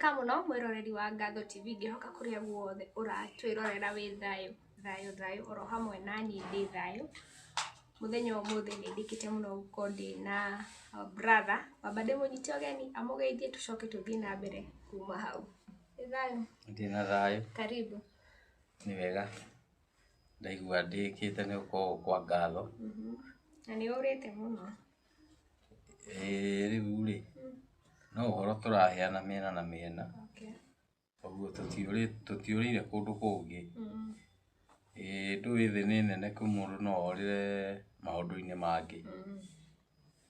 Ndanyitĩka mũno mwĩroreri wa Ngatho TV, ngĩhoka kũrĩa guothe ũratwĩrorera wĩ thayũ thayũ thayũ, oro hamwe na niĩ ndĩ thayũ. Mũthenya wa ũmũthĩ nĩ ndĩkĩte mũno gũkorwo ndĩna brother, wamba ndĩmũnyite ũgeni amũgeithie tũcoke tũthiĩ na mbere kuma hau. Wĩ thayũ? Ndĩna thayũ. Karibu. Nĩ wega, ndaigua ndĩkĩte nĩ gũkorwo kwa Ngatho. Na nĩ ũrĩte mũno. Ĩĩ rĩu rĩ, no ũhoro tũraheana mĩena na mĩena, ũguo tũtiũrĩire kũndũ kũngĩ. Ĩĩ ndũĩ thĩ nĩ nene kwĩ mũndũ no orĩre maũndũ-inĩ mangĩ,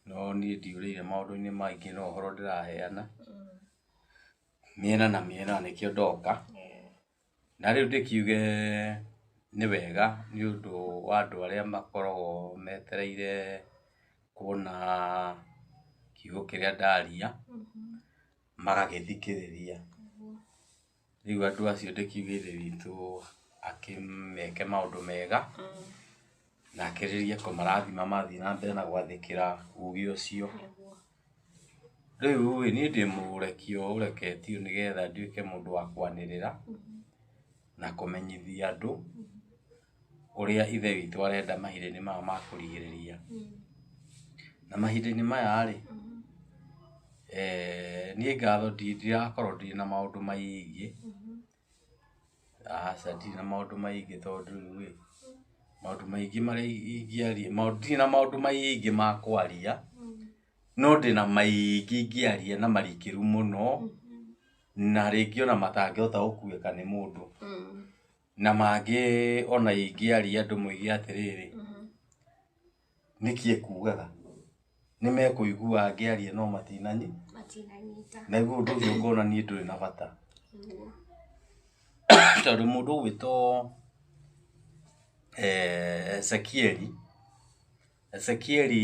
no niĩ ndiũrĩire maũndũ-inĩ maingĩ no ũhoro ndĩraheana, mĩena na mĩena nĩkĩo ndoka. Na rĩu ndĩkiuge nĩ wega nĩ ũndũ wa andũ arĩa makoragwo metereire kuona kiugo kĩrĩa ndaria, magagĩthikĩrĩria. Rĩu andũ acio ndĩkiuge Ithe witũ akĩmeke maũndũ mega, na akĩrĩrĩrie kũmarathima mathiĩ na mbere na gwathĩkĩra uge ũcio. Rĩu ĩ, niĩ ndĩ mũrekio ũreketio nĩgetha nduĩke mũndũ wa kwanĩrĩra na kũmenyithia andũ ũrĩa Ithe witũ arenda mahinda-inĩ maya ma kũrigĩrĩria. Na mahinda-inĩ maya rĩ, niĩ ngatho ndirakorwo ndĩ na maũndũ maingĩ, aca ndirĩ na maũndũ maingĩ tondũ rĩu ĩ, maũndũ maingĩ marĩa ingĩaria, ndirĩ na maũndũ maingĩ ma kwaria, no ndĩna maingĩ ingĩaria na marikĩru mũno, na rĩngĩ ona matangĩhota gũkuĩka nĩ mũndũ. Na mangĩ ona ingĩaria andũ moige atĩrĩrĩ, nĩkĩ ekugaga? Nĩ mekũigua ngĩaria no matinanyita. Naguo ũndũ ũcio ngona niĩ ndũrĩ na bata. Tondũ mũndũ ũgwĩtwo Ezekieli, Ezekieli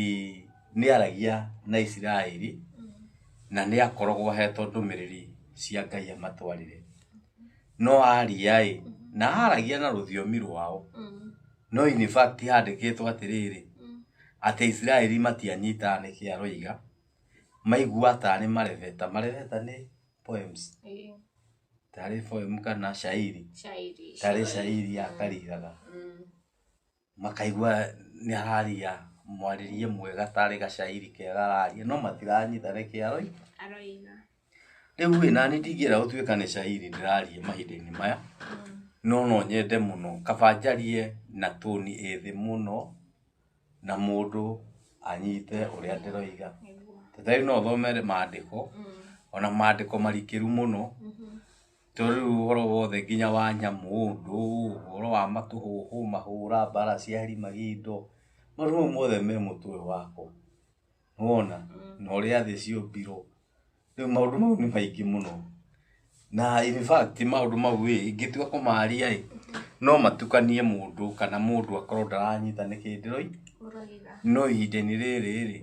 nĩ aragia na Isiraeli na nĩ akoragwo ahetwo ndũmĩrĩri cia Ngai amatwarĩre. No aria ĩ, na aragia na rũthiomi rwao, no in fact handĩkĩtwo atĩrĩrĩ, atĩ Isiraeli matianyitaga nĩkĩ aroiga, maigua tarĩ marebeta. Marebeta nĩ poems, tarĩ poem kana shairi, tarĩ shairi akariraga. Makaigua nĩ araria mwarĩrie mwega tarĩ gacairi kega araria, no matiranyita nĩkĩ aroiga. Rĩu ĩ, nani ndingĩenda gũtuĩka nĩ cairi ndĩraria mahinda-inĩ maya, no no nyende mũno kaba njarie na tone ĩ thĩ mũno, na mũndũ anyite ũrĩa ndĩroiga. Ta rĩu no thome maandĩko, ona maandĩko marikĩru mũno, tondũ rĩu ũhoro wothe nginya wa nyamũ, ndũ, ũhoro wa matũhũhũ, mahũra, mbara cia Arimagindo, maũndũ mau mothe me mũtwe ũyũ wakwa. Nĩwona? Na ũrĩa thĩ ciombirwo. Rĩu maũndũ mau nĩ maingĩ mũno. Na in fact maũndũ mau ĩ, ingĩtua kũmaria ĩ, no matukanie mũndũ kana mũndũ akorwo ndaranyita nĩkĩ ndĩroiga. No ihinda-inĩ rĩrĩ rĩ,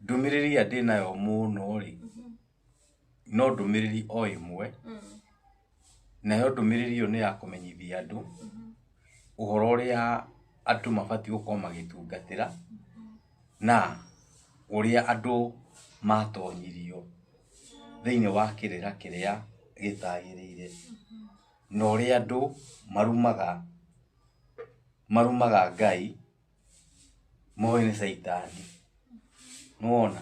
ndũmĩrĩri ĩrĩa ndĩnayo mũno rĩ, no ndũmĩrĩri o ĩmwe, nayo ndũmĩrĩri ĩyo nĩ ya kũmenyithia andũ ũhoro ũrĩa andũ mabatiĩ gũkorwo magĩtungatĩra, na ũrĩa andũ matonyirio thĩiniĩ wa kĩrĩra kĩrĩa gĩtagĩrĩire, na ũrĩa andũ marumaga, marumaga Ngai moĩ nĩ caitani. Nĩwona?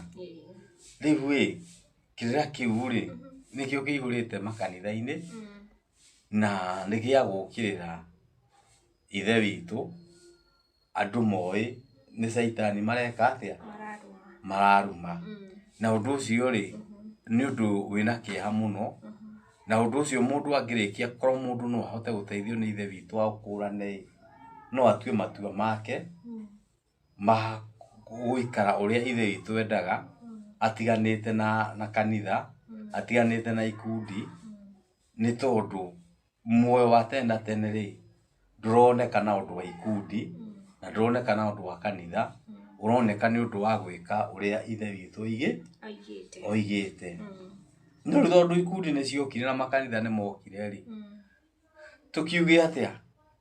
Rĩu ĩ, kĩrĩra kĩu rĩ, nĩkĩo kĩihũrĩte makanitha-inĩ, na nĩ gĩa gũkĩrĩra Ithe witũ, andũ moĩ nĩ caitani mareka atĩa? Mararuma. Na ũndũ ũcio rĩ, nĩ ũndũ wĩna kĩeha mũno, na ũndũ ũcio mũndũ angĩrĩkia korwo mũndũ no ahote gũteithio nĩ Ithe witũ aũkũrane ĩ, no atue matua make ma gũikara ũrĩa Ithe witũ endaga, atiganĩte na kanitha, atiganĩte na ikundi, nĩ tondũ muoyo wa tene na tene rĩ, ndũroneka na ũndũ wa ikundi, na ndũroneka na ũndũ wa kanitha, ũroneka nĩ ũndũ wa gwĩka ũrĩa Ithe witũ oigĩte. No rĩu tondũ ikundi nĩ ciokire na makanitha nĩ mokire rĩ, tũkiuge atĩa?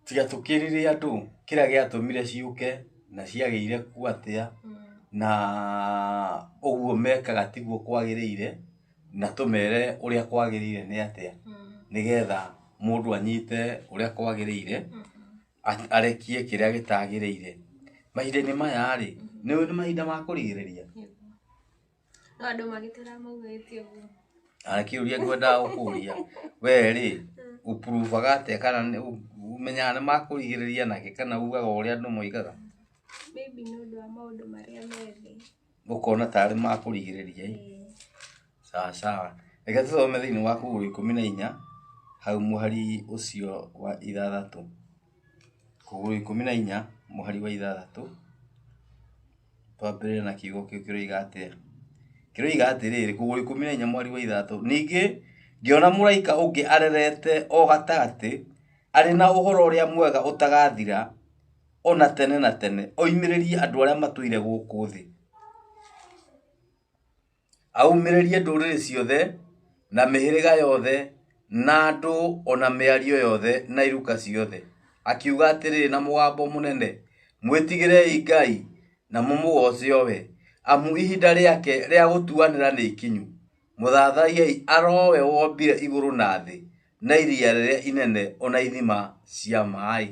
Tiga tũkĩrire andũ kĩrĩa gĩatũmire ciũke na ciagĩire kuo atĩa, na ũguo mekaga tiguo kwagĩrĩire, Na tũmere ũrĩa kwagĩrĩire nĩ atĩa, nĩgetha mũndũ anyite ũrĩa kwagĩrĩire, arekie kĩrĩa gĩtagĩrĩire. Mahinda-inĩ maya rĩ, nĩ ũĩ nĩ mahinda ma kũrigĩrĩria. No andũ magĩtũra maugĩte ũguo. Na kĩũria ngwendaga gũkũria, we rĩ, ũpurubaga atĩa kana ũmenyaga nĩ makũrigĩrĩria nakĩ kana ugaga ũrĩa andũ moigaga? Maybe nĩ ũndũ wa maũndũ marĩa me thĩ. Ũkona tarĩ makũrigĩrĩria ĩ? Sawa sawa. Reke tũthome thĩinĩ wa Kũguũrio 14 hau mũhari ũcio wa 6. Kũguũrio 14 mũhari wa 6. Twambĩrĩrie na kiugo kĩu kĩroiga atĩa? Kĩroiga atĩrĩrĩ, Kũguũrio 14 mũhari wa 6. Ningĩ ngĩona mũraika ũngĩ arerete o gatagatĩ, arĩ na ũhoro ũrĩa mwega ũtagathira ona tene na tene, oimĩrĩrie andũ arĩa matũire gũkũ thĩ. Aumĩrĩrie ndũrĩrĩ ciothe na mĩhĩrĩga yothe na andũ ona mĩario yothe na iruka ciothe. Akiuga atĩrĩrĩ na mũgambo mũnene, mwĩtigĩrei Ngai na mũmũgooce o we, amu ihinda rĩake rĩa gũtuanĩra nĩ ikinyu. Mũthathaiei arowe wombire igũrũ na thĩ na iria rĩrĩa inene ona ithima cia maĩ.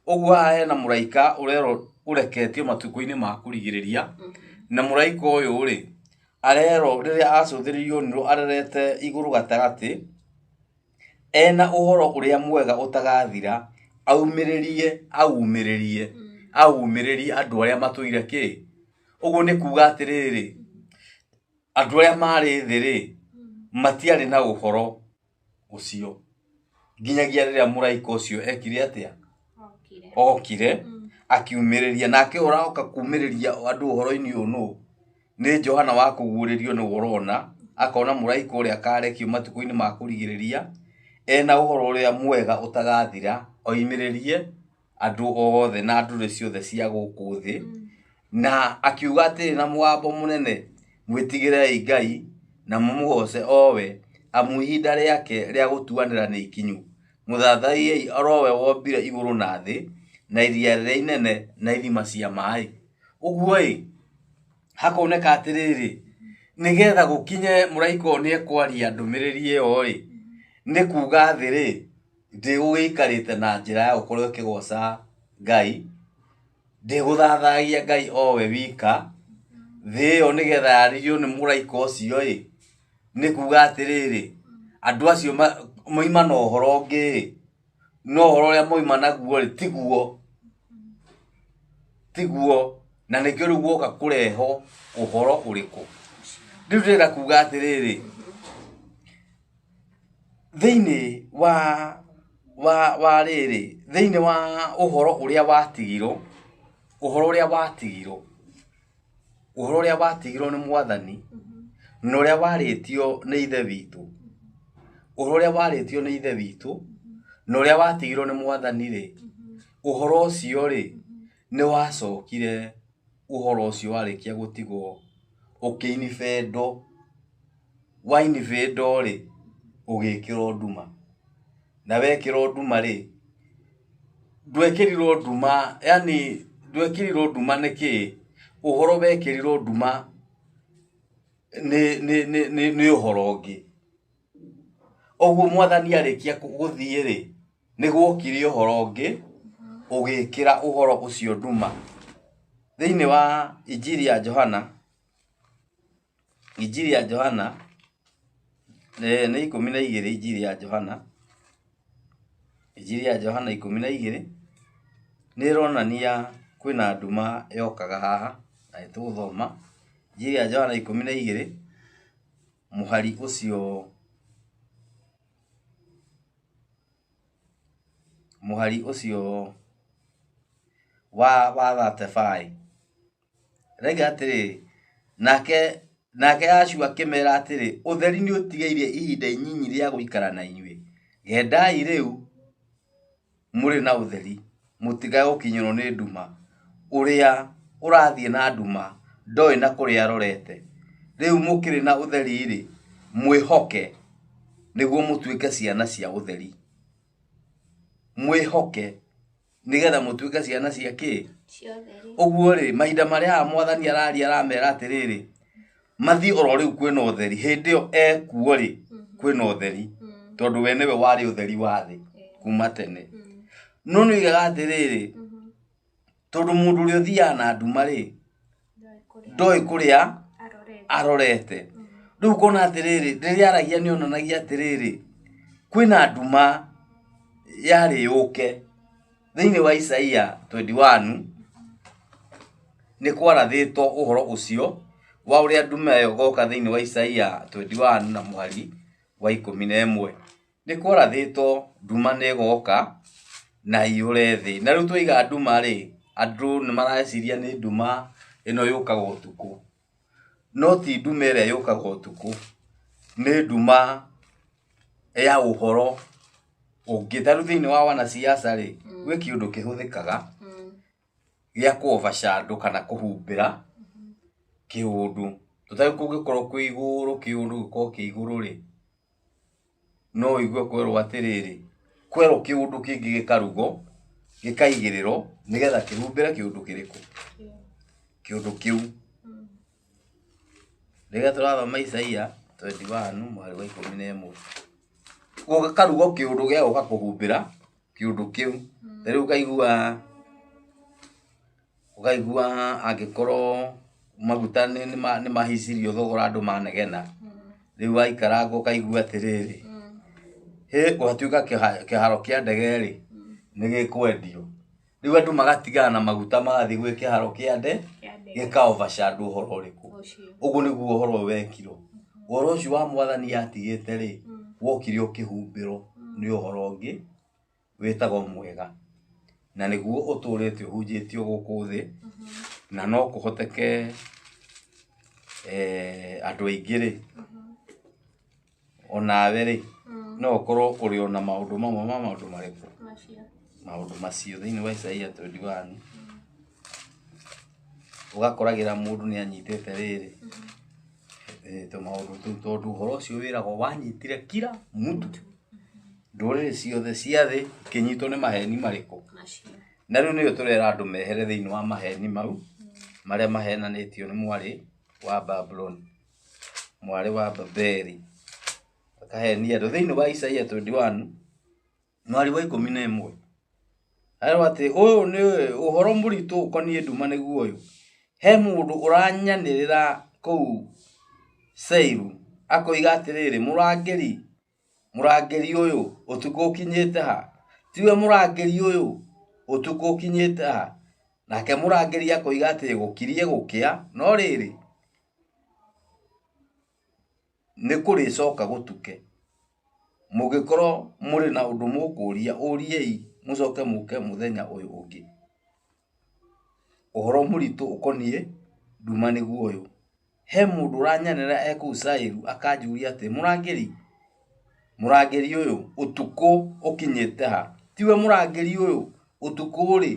Ũguo haha hena mũraika ũrerwo ũreketio matukũ-inĩ ma kũrigĩrĩria, na mũraika ũyũ rĩ, arerwo rĩrĩa acũthĩrĩirio onirwo arerete igũrũ gatagatĩ, ena ũhoro ũrĩa mwega ũtagathira, aumĩrĩrie, aumĩrĩrie, aumĩrĩrie andũ arĩa matũire kĩ. Ũguo nĩ kuga atĩrĩrĩ, andũ arĩa marĩ thĩ rĩ, matiarĩ na ũhoro ũcio nginyagia rĩrĩa mũraika ũcio ekire atĩa? Okire akiumĩrĩria. Nake ũroka kumĩrĩria andũ ũhoro-inĩ ũyũ nũ? Nĩ Johana wa kũguũrĩrio nĩwe ũrona, akona mũraika ũrĩa akarekio matukũ-inĩ ma kũrigĩrĩria, ena ũhoro ũrĩa mwega ũtagathira, oimĩrĩrie andũ othe na ndũrĩrĩ ciothe cia gũkũ thĩ. Na akiuga atĩrĩ na mũgambo mũnene, mwĩtigĩrei Ngai na mũmũgooce o we, amu ihinda rĩake rĩa gũtuanĩra nĩ ikinyu. Mũthathaiei orowe wombire igũrũ na thĩ na iria rĩrĩa inene na ithima cia maĩ. Ũguo ĩ, hakoneka atĩrĩrĩ, nĩgetha gũkinye mũraika ũyũ nĩekwaria ndũmĩrĩri ĩyo rĩ, nĩ kuga thĩ rĩ, ndĩgũgĩikarĩte na njĩra ya gũkorwo ĩkĩgoca Ngai, ndĩgũthathayagia Ngai owe wika. Thĩ ĩyo nĩgetha yarĩrio nĩ mũraika ũcio ĩ, nĩ kuga atĩrĩrĩ, andũ acio moima na ũhoro ũngĩ ĩ, no ũhoro ũrĩa moima naguo rĩ, tiguo, tiguo. Na nĩkĩo rĩu guoka kũreho ũhoro ũrĩkũ. Rĩu ndĩrenda kuga atĩrĩrĩ, thĩinĩ wa rĩrĩ, thĩinĩ wa ũhoro ũrĩa watigirwo, ũhoro ũrĩa watigirwo, ũhoro ũrĩa watigirwo nĩ Mwathani, na ũrĩa warĩtio nĩ Ithe witũ, ũhoro ũrĩa warĩtio nĩ Ithe witũ, na ũrĩa watigirwo nĩ Mwathani rĩ, ũhoro ũcio rĩ, nĩ wacokire ũhoro ũcio warĩkia gũtigwo ũkĩinibendo, wainibendo rĩ, ũgĩkĩrwo nduma. Na wekĩrwo nduma rĩ, ndwekĩrirwo nduma, yani ndwekĩrirwo nduma nĩkĩ? Ũhoro wekĩrirwo nduma nĩ ũhoro ũngĩ. Ũguo Mwathani arĩkia gũthiĩ rĩ, nĩ gwokire ũhoro ũngĩ ũgĩkĩra ũhoro ũcio nduma. Thĩinĩ wa Injiri ya Johana, Injiri ya Johana nĩ 12, Injiri ya Johana, Injiri ya Johana 12 nĩ ĩronania kwĩna nduma yokaga haha, na nĩ tũgũthoma. Injiri ya Johana 12 mũhari ũcio, mũhari ũcio wa 35. Raiga atĩrĩrĩ, nake Yahshua akĩmera atĩrĩ, ũtheri nĩ ũtigairie ihinda inyinyi rĩa gũikara na inyuĩ. Gendai rĩu mũrĩ na ũtheri, mũtigae gũkinyĩrwo nĩ nduma. Ũrĩa ũrathiĩ na nduma ndoĩ na kũrĩa arorete. Rĩu mũkĩrĩ na ũtheri rĩ, mwĩhoke nĩguo mũtuĩke ciana cia ũtheri. Mwĩhoke nĩgetha mũtuĩke ciana cia kĩ? Ũguo rĩ, mahinda marĩa haha Mwathani araria aramera atĩrĩrĩ, Mathiĩ oro rĩu kwĩna ũtheri, hĩndĩ ĩyo ekuo rĩ, kwĩna ũtheri, tondũ we nĩwe warĩ ũtheri wa thĩ kuma tene. No nĩ oigaga atĩrĩrĩ, tondũ mũndũ ũrĩa ũthiaga na nduma rĩ, ndoĩ kũrĩa arorete. Rĩu ũkona atĩrĩrĩ, rĩrĩa aragia nĩ onanagia atĩrĩrĩ, kwĩna nduma yarĩ yũke. Thĩinĩ wa Isaia 21 nĩ kwarathĩtwo ũhoro ũcio wa ũrĩa nduma ĩyo ĩgoka thĩinĩ wa Isaia 21 na mũhari wa 11. Nĩ kwarathĩtwo nduma nĩ ĩgoka na iyũre thĩ. Na rĩu twaiga nduma rĩ, andũ nĩ mareciria nĩ nduma ĩno yũkaga ũtukũ. No ti nduma ĩrĩa yũkaga ũtukũ, nĩ nduma ya ũhoro ũngĩ. Ta rĩu thĩinĩ wa wanasiasa rĩ, gwĩ kĩũndũ kĩhũthĩkaga gĩa kũ overshadow kana kũhumbĩra kĩũndũ. Ta rĩu kũngĩkorwo kwĩ igũrũ, kĩũndũ gĩkorwo kĩ igũrũ rĩ, no ũigue kwerwo atĩrĩrĩ, kwerwo kĩũndũ kĩngĩ gĩkarugwo, gĩkaigĩrĩrwo nĩgetha kĩhumbĩre kĩũndũ kĩrĩkũ? Kĩũndũ kĩu. Rĩrĩa tũrathoma Isaia 21 mũhari wa 11, gũkarugwo kĩũndũ gĩa gũka kũhumbĩra kĩũndũ kĩu. Ta rĩu ũkaigua angĩkorwo maguta nĩ mahicirio thogora andũ manegena, rĩu waikaranga ũkaigua atĩrĩrĩ, hĩ gwatuĩka kĩharo kĩa ndege rĩ, nĩ gĩkwendio. Rĩu andũ magatigana na maguta magathiĩ gwĩ kĩharo kĩa ndege, gĩka overshadow ũhoro ũrĩkũ. Ũguo nĩguo ũhoro ũyũ wekirwo. Ũhoro ũcio wa mwathani atigĩte rĩ, wokire ũkĩhumbĩrwo nĩ ũhoro ũngĩ wĩtagwo mwega. Na nĩguo ũtũrĩte ũhunjĩtio gũkũ thĩ, na no kũhoteke andũ aingĩ rĩ, onawe rĩ, no ũkorwo ũrĩ ona maũndũ mamwe ma maũndũ marĩkũ? Maũndũ macio thĩinĩ wa Isaia 21. Ũgakoragĩra mũndũ nĩ anyitĩte rĩrĩ, tũmaũndũ tũu, tondũ ũhoro ũcio wĩragwo wanyitire kila mtu. Ndũrĩrĩ ciothe cia thĩ ikĩnyitwo nĩ maheni marĩkũ? Na rĩu nĩyo tũrera andũ mehere thĩinĩ wa maheni mau marĩa mahenanĩtio nĩ mwarĩ wa Babuloni, mwarĩ wa Babeli, akahenia andũ. Thĩinĩ wa Isaia 21 mwari wa 11, arerwo atĩ ũyũ nĩ ũhoro mũritũ ũkoniĩ nduma nĩguo ũyũ. He mũndũ ũranyanĩrĩra kũu Seiru akoiga atĩrĩrĩ, mũrangĩri, mũrangĩri ũyũ ũtukũ ũkinyĩte ha? Tiwe mũrangĩri ũyũ ũtukũ ũkinyĩte ha? Nake mũrangĩri akoiga atĩ gũkirie gũkĩa, no rĩrĩ nĩ kũrĩcoka gũtuke. Mũngĩkorwo mũrĩ na ũndũ mũkũũria, ũriei mũcoke mũke mũthenya ũyũ ũngĩ. Ũhoro mũritũ ũkoniĩ nduma nĩguo ũyũ. He mũndũ ũranyanĩrĩra e kũu Sairu akanjũria atĩ, mũrangĩri, mũrangĩri ũyũ ũtukũ ũkinyĩte ha? Tiwe mũrangĩri ũyũ ũtukũ rĩ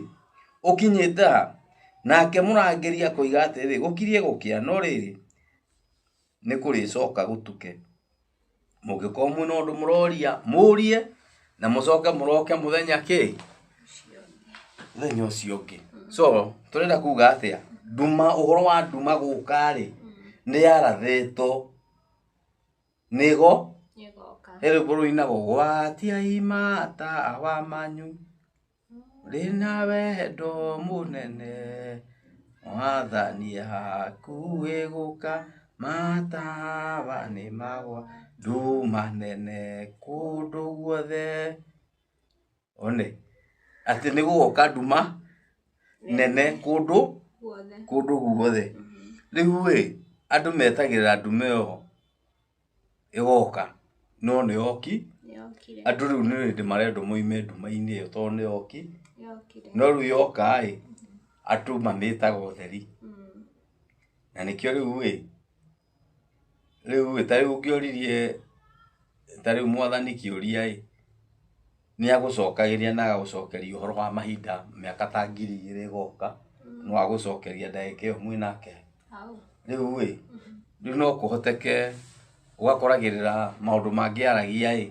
ũkinyĩte ha? Nake mũrangĩri akoiga atĩrĩ, gũkirie gũkĩa, no rĩrĩ nĩ kũrĩcoka gũtuke. Mũngĩkorwo mwĩna ũndũ mũroria, mũrie na mũcoke mũroke mũthenya kĩ? Mũthenya ũcio ũngĩ. So tũrenda kuga atĩa? Nduma, ũhoro wa nduma gũka rĩ, nĩ yarathĩtwo nĩgo he rwĩmbo rũinagwo gwatia imata wa manyu rĩna wendo mũnene mwathani hakuhĩ gũka matawa nĩ magwa nduma nene kũndũ guothe. One atĩ nĩ gũgoka nduma nene kũndũ kũndũ guothe. Rĩu ĩ andũ metagĩrĩra nduma ĩyo ĩgoka, no nĩ yoki. Andũ rĩu nĩ hĩndĩ marendwo moime nduma-inĩ ĩyo tondũ nĩ yoki. No rĩu yoka ĩ, andũ mamĩtaga ũtheri. Na nĩkĩo rĩu ĩ, rĩu ĩ, ta rĩu ũngĩoririe ta rĩu mwathani kĩũria ĩ, nĩ agũcokagĩria na agagũcokeria ũhoro wa mahinda mĩaka ta 2000 ĩgoka, no agũcokeria ndagĩka ĩyo mwĩ nake. Rĩu ĩ, rĩu no kũhoteke ũgakoragĩrĩra maũndũ mangĩ aragia ĩ,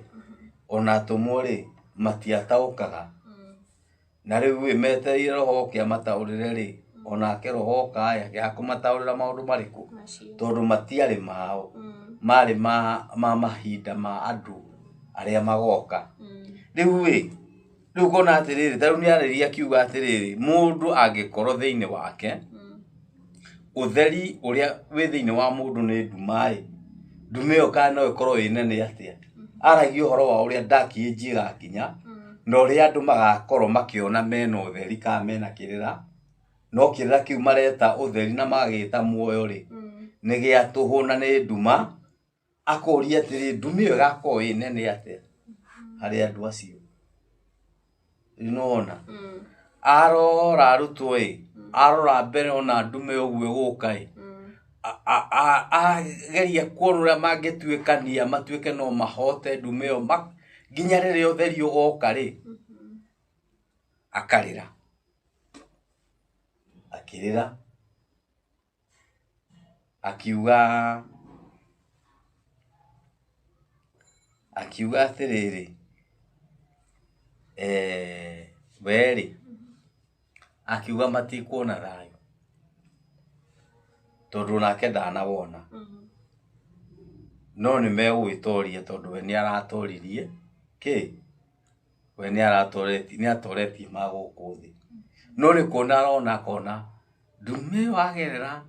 ona atũmwo rĩ, matiataũkaga. Na rĩu ĩ, metereire roho oke amataũrĩre rĩ, Onake roho oka ĩ, akĩaga kũmataũrĩra maũndũ marĩkũ? Macio. Tondũ matiarĩ mao, marĩ ma mahinda ma andũ arĩa magoka. Rĩu ĩ, rĩu ũkona atĩrĩrĩ, ta rĩu nĩ arĩria akiuga atĩrĩrĩ, mũndũ angĩkorwo thĩinĩ wake, ũtheri ũrĩa wĩ thĩinĩ wa mũndũ nĩ nduma ĩ, nduma ĩyo kana no ĩkorwo ĩ nene atĩa? Aragia ũhoro wa ũrĩa dark age ĩgakinya, na ũrĩa andũ magakorwo makĩona mena ũtheri kana mena kĩrĩra, no kĩrĩra kĩu mareta ũtheri na magagĩta muoyo rĩ, nĩ gĩa tũhũ na nĩ nduma. Akoria atĩrĩ, nduma ĩyo ĩgakorwo ĩ nene atĩa harĩ andũ acio? Rĩu nĩwona? Arora arutwo ĩ, arora mbere ona nduma ĩyo ũguo ĩgũka ĩ, ageria kuona ũrĩa mangĩtuĩkania matuĩke no mahote nduma ĩyo nginya rĩrĩa ũtheri ũgoka rĩ, akarĩra. Akĩrĩra akiuga akiuga atĩrĩrĩ, we rĩ, akiuga matikuona thayũ tondũ nake ndanawona, no nĩ megũgĩtoria tondũ we nĩ aratoririe kĩ, we nĩ aratoretie, nĩ atoretie ma gũkũ thĩ. No nĩ kuona arona akona nduma ĩyo agerera,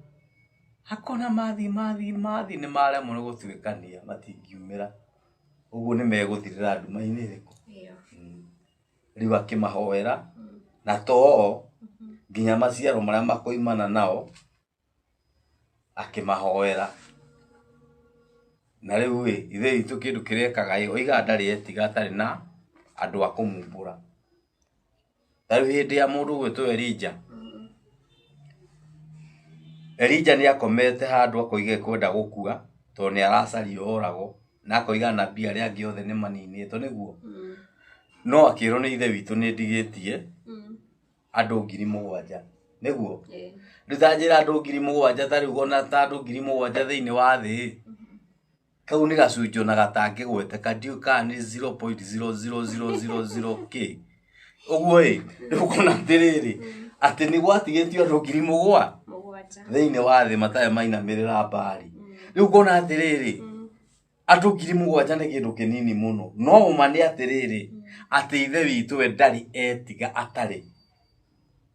akona mathiĩ mathiĩ mathiĩ nĩ maremwo nĩ gũtuĩkania matingiumĩra. Ũguo nĩ megũthirĩra nduma-inĩ ĩrĩkũ? Rĩu akĩmahoera na to o nginya maciaro marĩa makoimana nao akĩmahoera. Na rĩu ĩ, ithe witũ kĩndũ kĩrekaga ĩ, oigaga ndarĩ etiga atarĩ na andũ a kũmumbũra. Ta rĩu hĩndĩ ya mũndũ ũgwĩtwo Elija, Elija nĩ akomete handũ akoiga ekwenda gũkua tondũ nĩ aracario oragwo, na akoiga anabii arĩa angĩ othe nĩ maninĩtwo, nĩguo? No akĩrwo nĩ ithe witũ nĩ ndigĩtie andũ 7,000, nĩguo? Rĩu ta njĩra andũ 7,000 ta rĩu ona ta andũ 7,000 thĩinĩ wa thĩ, kau nĩ gacunjĩ ona gatangĩgweteka, ndiũĩ kana nĩ 0.0000 k. Ũguo ĩ, rĩu ũkona atĩrĩrĩ, atĩ nĩ gwatigĩtio andũ 7,000 thĩinĩ wa thĩ matarĩ mainamĩrĩra mbari. Rĩu ũkona atĩrĩrĩ, andũ 7,000 nĩ kĩndũ kĩnini mũno, no ũma nĩ atĩrĩrĩ, atĩ ithe witũ we ndarĩ etiga atarĩ.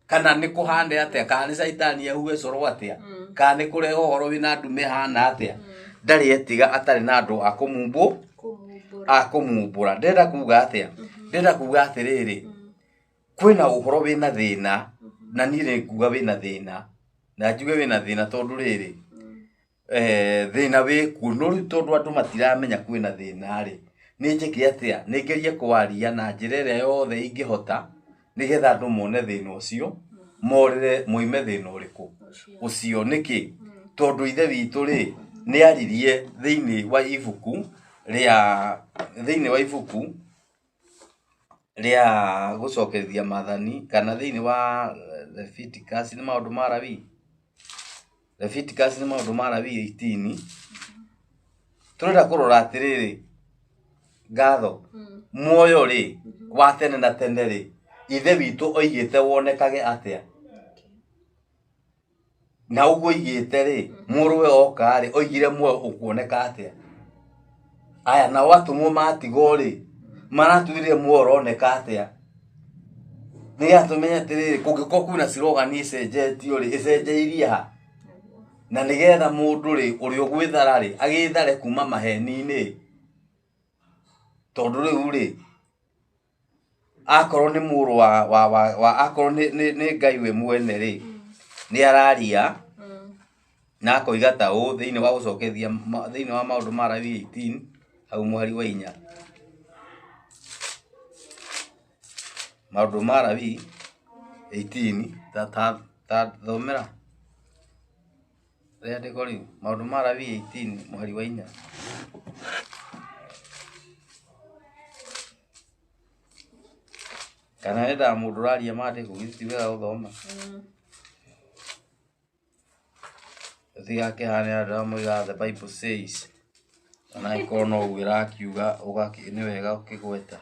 Kana nĩ kũhane atĩa, kana nĩ caitani ahuhe coro atĩa, kana nĩ kũrehe ũhoro wĩna ndume ĩhana atĩa, ndarĩ etiga atarĩ na andũ a a kũmumbũra. Ndĩrenda kuga atĩa? Ndĩrenda kuga atĩrĩrĩ, kwĩna ũhoro wĩna thĩna, na niĩ nĩ nguga wĩna thĩna, na njuge wĩna thĩna tondũ rĩrĩ, thĩna wĩkuo, no rĩu tondũ andũ matiramenya kwĩna thĩna rĩ, nĩ njĩke atĩa? Nĩ ngerie kwaria na njĩra ĩrĩa yothe ingĩhota, nĩgetha andũ mone thĩna ũcio, morĩre moime thĩna ũrĩkũ ũcio. Nĩkĩ? Tondũ ithe witũ rĩ, nĩ aririe thĩinĩ wa ibuku rĩa, thĩinĩ wa ibuku rĩa gũcokerithia maathani, kana thĩinĩ wa Leviticus nĩ maũndũ ma Lawi, Leviticus nĩ maũndũ ma Lawi 18. Tũrenda kũrora atĩrĩrĩ, ngatho, muoyo rĩ, wa tene na tene rĩ, ithe witũ oigĩte wonekage atĩa? Na ũguo oigĩte rĩ, mũrũwe oka rĩ, oigire muoyo ũkuoneka atĩa? Aya, nao atũmwo matigwo rĩ, maratwĩrire muoyo ũroneka atĩa? Nĩgetha tũmenye atĩrĩrĩ, kũngĩkorwo kwĩna slogan ĩcenjetio rĩ, ĩcenjeirie ha? Na nĩgetha mũndũ rĩ, ũrĩa ũgwĩthara rĩ, agĩthare kuma maheni-inĩ. Tondũ rĩu rĩ, akorwo nĩ mũrũ wa akorwo nĩ Ngai we mwene rĩ, nĩ araria na akoiga ta ũũ thĩinĩ wa gũcokethia thĩinĩ wa maũndũ ma Lawi 18 hau mũhari wa 4. Maũndũ ma Lawi 18 ta thomera rĩandĩko rĩu, maũndũ ma Lawi 18 mũhari wa 4. Kana wendaga mũndũ ũraria maandĩko, githĩ ti wega gũthoma? Tũtigakĩhane andũ arĩa moigaga the Bible says, ona angĩkorwo no ũguo ĩrakiuga nĩ wega ũkĩgweta.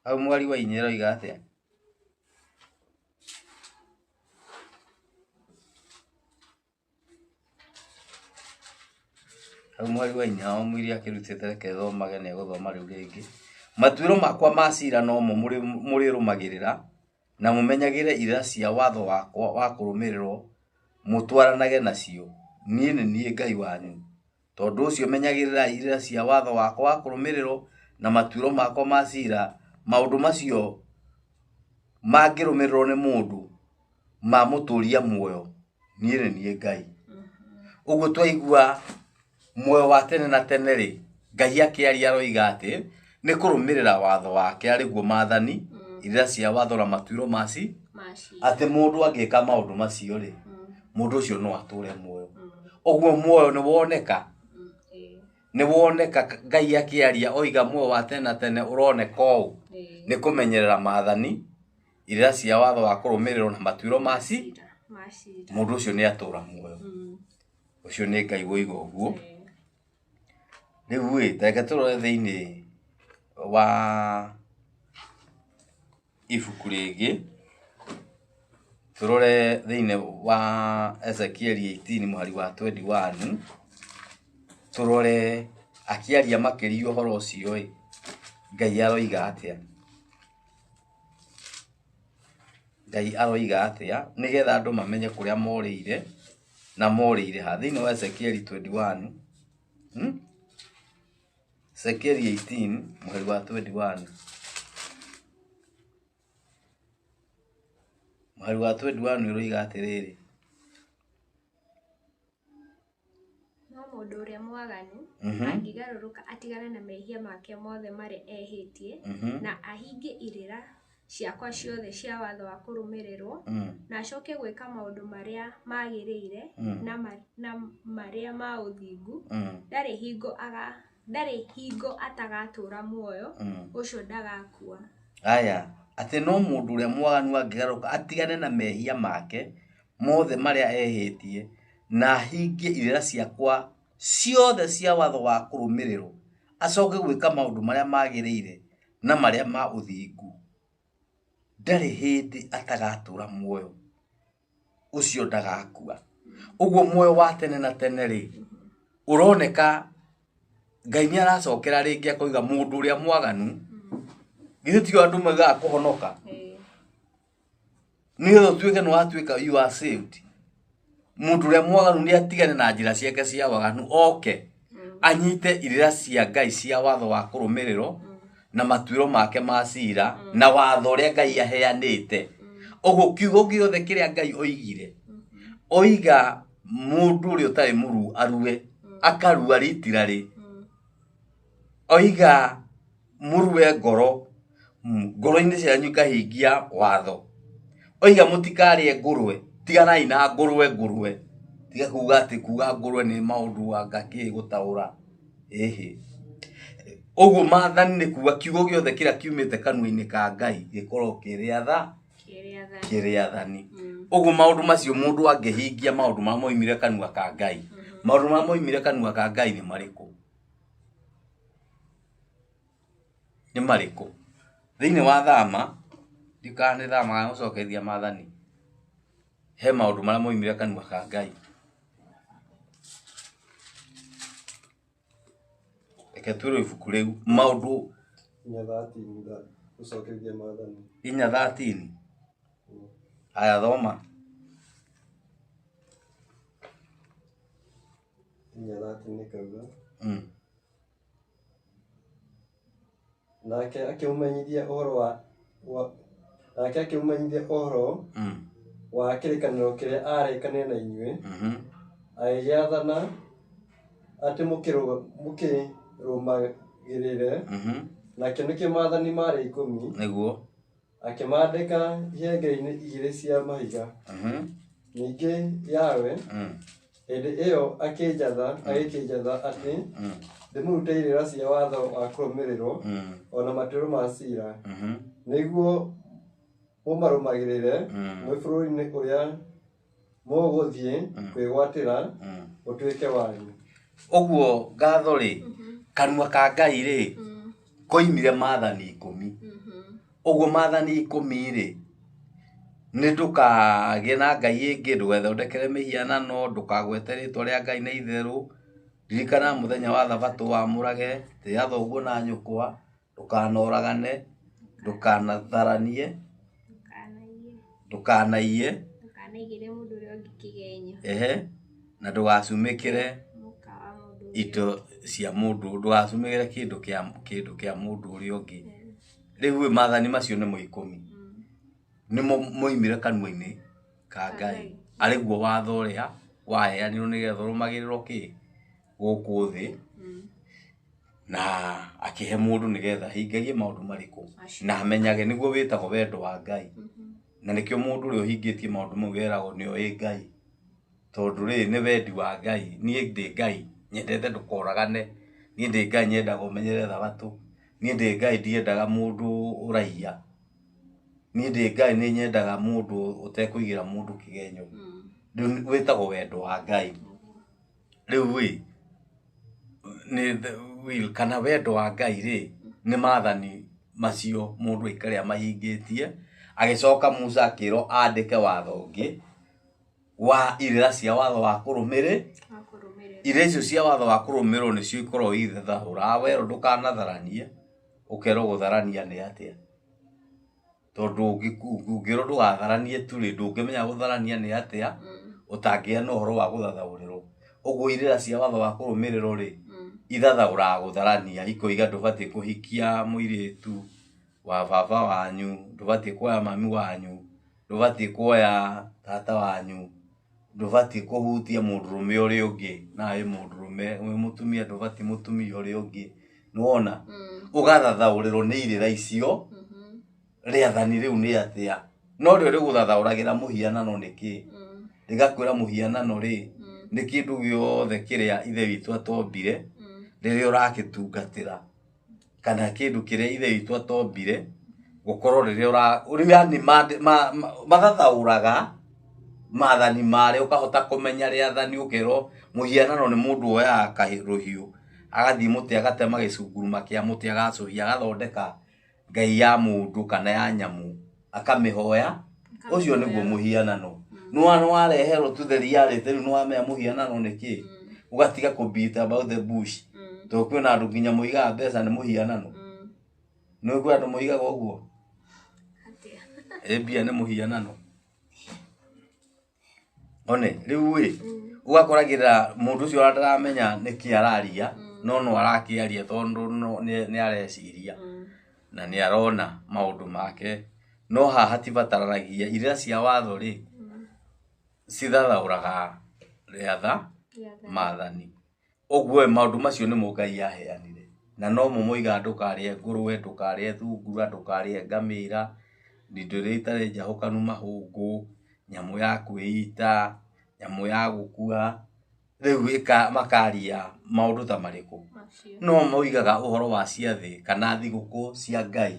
Hau mũhari wa 4 ĩroiga atĩa? Hau mweri wa inya o mwiri akĩrutĩte, reke thomage, nĩ egũthoma rĩu rĩngĩ. Matuĩro makwa ma cira nomo mũrĩrũmagĩrĩra, na mũmenyagĩre irĩra cia watho wakwa wa kũrũmĩrĩrwo, mũtwaranage nacio. Niĩ nĩ niĩ Ngai wanyu. Tondũ ũcio menyagĩrĩrai irĩra cia watho wakwa wa kũrũmĩrĩrwo na matuĩro makwa ma cira. Maũndũ macio mangĩrũmĩrĩrwo nĩ mũndũ mamũtũria muoyo. Niĩ nĩ niĩ Ngai. Ũguo twaigua muoyo wa tene na tene rĩ, Ngai akĩaria aroiga atĩ nĩ kũrũmĩrĩra watho wake arĩguo maathani, irĩra cia watho na matuĩro maci, atĩ mũndũ angĩka maũndũ macio rĩ, mũndũ ũcio no atũre muoyo. Ũguo muoyo nĩ woneka, nĩ woneka. Ngai akĩaria oiga muoyo wa tene na tene ũroneka ũũ, nĩ kũmenyerera maathani, irĩra cia watho wa kũrũmĩrĩrwo na matuĩro maci, mũndũ ũcio nĩ atũra muoyo. Ũcio nĩ Ngai woiga ũguo. Rĩu ĩ, reke tũrore thĩinĩ wa ibuku rĩngĩ, tũrore thĩinĩ wa Ezekiel 18 mũhari wa 21, tũrore akĩaria makĩria ũhoro ũcio ĩ, Ngai aroiga atĩa? Ngai aroiga atĩa nĩgetha andũ mamenye kũrĩa morĩire na morĩire ha. Thĩinĩ wa Ezekiel 21, Ezekiel 18 mũhari wa 21, mũhari wa 21 ũroiga atĩrĩrĩ, No mũndũ ũrĩa mwaganu angĩgarũrũka atigane na mehia make mothe marĩa ehĩtie, na ahingie irĩra ciakwa ciothe cia watho wa kũrũmĩrĩrwo, na acoke gwĩka maũndũ marĩa magĩrĩire na marĩa ma ũthingu, ndarĩ hingo atagatũũra muoyo, ũcio ndagakua. Aya, atĩ no mũndũ ũrĩa mwaganu angĩgarũrũka atigane na mehia make mothe marĩa ehĩtie, na ahingie irĩra ciakwa ciothe cia watho wa kũrũmĩrĩrwo, acoke gwĩka maũndũ marĩa magĩrĩire na marĩa ma ũthingu, ndarĩ hĩndĩ atagatũra muoyo, ũcio ndagakua. Ũguo muoyo wa tene na tene rĩ, ũroneka Ngai nĩ aracokera rĩngĩ akoiga mũndũ ũrĩa mwaganu, githĩ tio andũ maugaga kũhonoka, nĩgetha ũtuĩke nĩ watuĩka you are saved. Mũndũ ũrĩa mwaganu nĩ atigane na njĩra ciake cia waganu, oke anyite irĩra cia Ngai cia watho wa kũrũmĩrĩrwo na matuĩro make ma cira na watho ũrĩa Ngai aheanĩte. Ũguo kiugo gĩothe kĩrĩa Ngai oigire, oiga mũndũ ũrĩa ũtarĩ mũruu arue, akarua ritirarĩ, oiga mũrue ngoro, ngoro-inĩ cianyu ikahingia watho, oiga mũtikarĩe ngũrwe, tiganai na ngũrwe ngũrwe, tiga kuga atĩ kuga ngũrwe nĩ maũndũ anga kĩ gũtaũra, ĩhĩ. Ũguo maathani nĩ kuga kiugo gĩothe kĩrĩa kiumĩte kanua-inĩ ka Ngai gĩkoragwo kĩrĩ rĩathani. Ũguo maũndũ macio mũndũ angĩhingia maũndũ marĩa moimire kanua ka Ngai, maũndũ marĩa moimire kanua ka Ngai nĩ marĩkũ? Nĩ marĩkũ? Thĩinĩ wa Thama, ndiũĩ kana nĩ Thama kana gũcokerithia maathani, he maũndũ marĩa moimire kanua ka Ngai. Reke twĩrwo ibuku rĩu maũndũ 4:13 gũcokerithia maathani. 4:13. Haya, thoma. 4:13 ĩkauga, nake akĩmũmenyithia ũhoro wa nake akĩmũmenyithia ũhoro wa kĩrĩkanĩro kĩrĩa aarĩkanĩire na inyuĩ, agĩgĩathana atĩ mũkĩrũmagĩrĩre, nakĩo nĩkĩo maathani marĩa 10, Nĩguo. akĩmaandĩka ihengere-inĩ igĩrĩ cia mahiga. Ningĩ Yahweh hĩndĩ ĩyo agĩkĩnjatha atĩ ndĩmũrute irĩra cia watho wa kũrũmĩrĩrwo, o na matuĩro ma ciira, nĩguo mũmarũmagĩrĩre mwĩ bũrũri-inĩ ũrĩa mũgũthiĩ kwĩgwatĩra ũtuĩke wanyu. Ũguo ngatho rĩ, kanua ka Ngai rĩ, koimire maathani 10. Ũguo maathani 10 rĩ, nĩ ndũkagĩe na ngai ĩngĩ, ndũgethondekere mĩhianano, ndũkagwete rĩtwa rĩa Ngai na itherũ, Ririkana mũthenya wa thabatũ wamũrage, tĩa thoguo na nyũkwa, ndũkanoragane, ndũkanatharanie, Ndũkanaiye. ndũkanaiye, Ndũkanaigĩre mũndũ ũrĩa ũngĩ kĩgenyo. ehe, na ndũgacumĩkĩre Mũka wa mũndũ ũrĩa indo cia mũndũ, ndũgacumĩkĩre kĩndũ kĩa mũndũ ũrĩa ũngĩ. Rĩu ĩ, maathani macio nĩmo 10. Nĩmo moimire kanua-inĩ ka Ngai. Arĩ guo watho ũrĩa waheanirwo nĩgetha ũrũmagĩrĩrwo kĩ gũkũ thĩ, na akĩhe mũndũ nĩgetha ahingagie maũndũ marĩkũ Macio. na amenyage nĩguo wĩtagwo wendo wa Ngai. Na nĩkĩo mũndũ ũrĩa ũhingĩtie maũndũ mau eragwo nĩoĩ Ngai, tondũ rĩ nĩ wendi wa Ngai. Niĩ ndĩ Ngai nyendete ndũkoragane, niĩ ndĩ Ngai nyendaga ũmenyere thabatũ, niĩ ndĩ Ngai ndiendaga mũndũ ũraiya, niĩ ndĩ Ngai nĩ nyendaga mũndũ ũtekũigĩra mũndũ kĩgenyo. Rĩu wĩtagwo wendo wa Ngai. Rĩu ĩ, nĩ the will kana wendo wa Ngai rĩ, nĩ maathani macio mũndũ aikare amahingĩtie. Agĩcoka Musa akĩrwo andĩke watho ũngĩ wa irĩra cia watho wa kũrũmĩrĩ. Wa kũrũmĩrĩra. Irĩra icio cia watho wa kũrũmĩrĩrwo nĩcio ikoragwo ithathaũra. Werwo ndũkanatharanie, ũkerwo gũtharania nĩ atĩa, tondũ ũngĩrwo ndũgatharanie tu rĩ, ndũngĩmenya gũtharania nĩ atĩa ũtangĩgĩa na ũhoro wa gũthathaũrĩrwo. Ũguo irĩra cia watho wa kũrũmĩrĩrwo rĩ, ithathaũraga gũtharania, ikoiga ndũbatiĩ kũhikia mũirĩtu wa baba wanyu, ndũbatiĩ kuoya mami wanyu, ndũbatiĩ kuoya tata wanyu, ndũbatiĩ kũhutia mũndũrũme ũrĩa ũngĩ, nawe wĩ mũndũrũme, wĩ mũtumia ndũbatiĩ mũtumia ũrĩa ũngĩ. Nĩwona? Ũgathathaũrĩrwo nĩ irĩra icio, rĩathani rĩu nĩ atĩa. No rĩo rĩgũthathaũragĩra mũhianano nĩkĩ? Rĩgakwĩra mũhianano rĩ, nĩ kĩndũ gĩothe kĩrĩa ithe witũ atombire, rĩrĩa ũragĩtungatĩra, kana kĩndũ kĩrĩa ithe witũ atombire, gũkorwo rĩrĩa ũra, rĩu yani mathathaũraga maathani marĩa, ũkahota kũmenya rĩathani, ũkerwo mũhianano nĩ mũndũ woyaga rũhiũ, agathiĩ mũtĩ agatema gĩcunguruma kĩa mũtĩ, agacũhia, agathondeka ngai ya mũndũ kana ya nyamũ, akamĩhoya. Ũcio nĩguo mũhianano. Nĩ wareherwo to the reality, rĩu nĩwamenya mũhianano nĩ kĩ, ũgatiga kũ beat about the bush, tondũ kwĩna andũ nginya moigaga mbeca nĩ mũhianano. Nĩ kwĩ andũ moigaga ũguo? Atĩa? Ĩ mbia nĩ mũhianano. One, rĩu ĩ, ũgakoragĩrĩra mũndũ ũcio ona ndaramenya nĩkĩ araria, no no arakĩaria tondũ nĩ areciria na nĩ arona maũndũ make. No haha hatibataranagia. Irĩra cia watho rĩ, cithathaũraga rĩatha maathani. Ũguo maũndũ macio nĩmo Ngai aheanire, na nomo moigaga ndũkarĩe ngũrwe, ndũkarĩe thungura, ndũkarĩe ngamĩra, indo iria itarĩ njahũkanu mahũngũ, nyamũ ya kwĩita, nyamũ ya gũkua. Rĩu makaria maũndũ ta marĩkũ? No moigaga ũhoro wa ciathĩ kana thigũkũ cia Ngai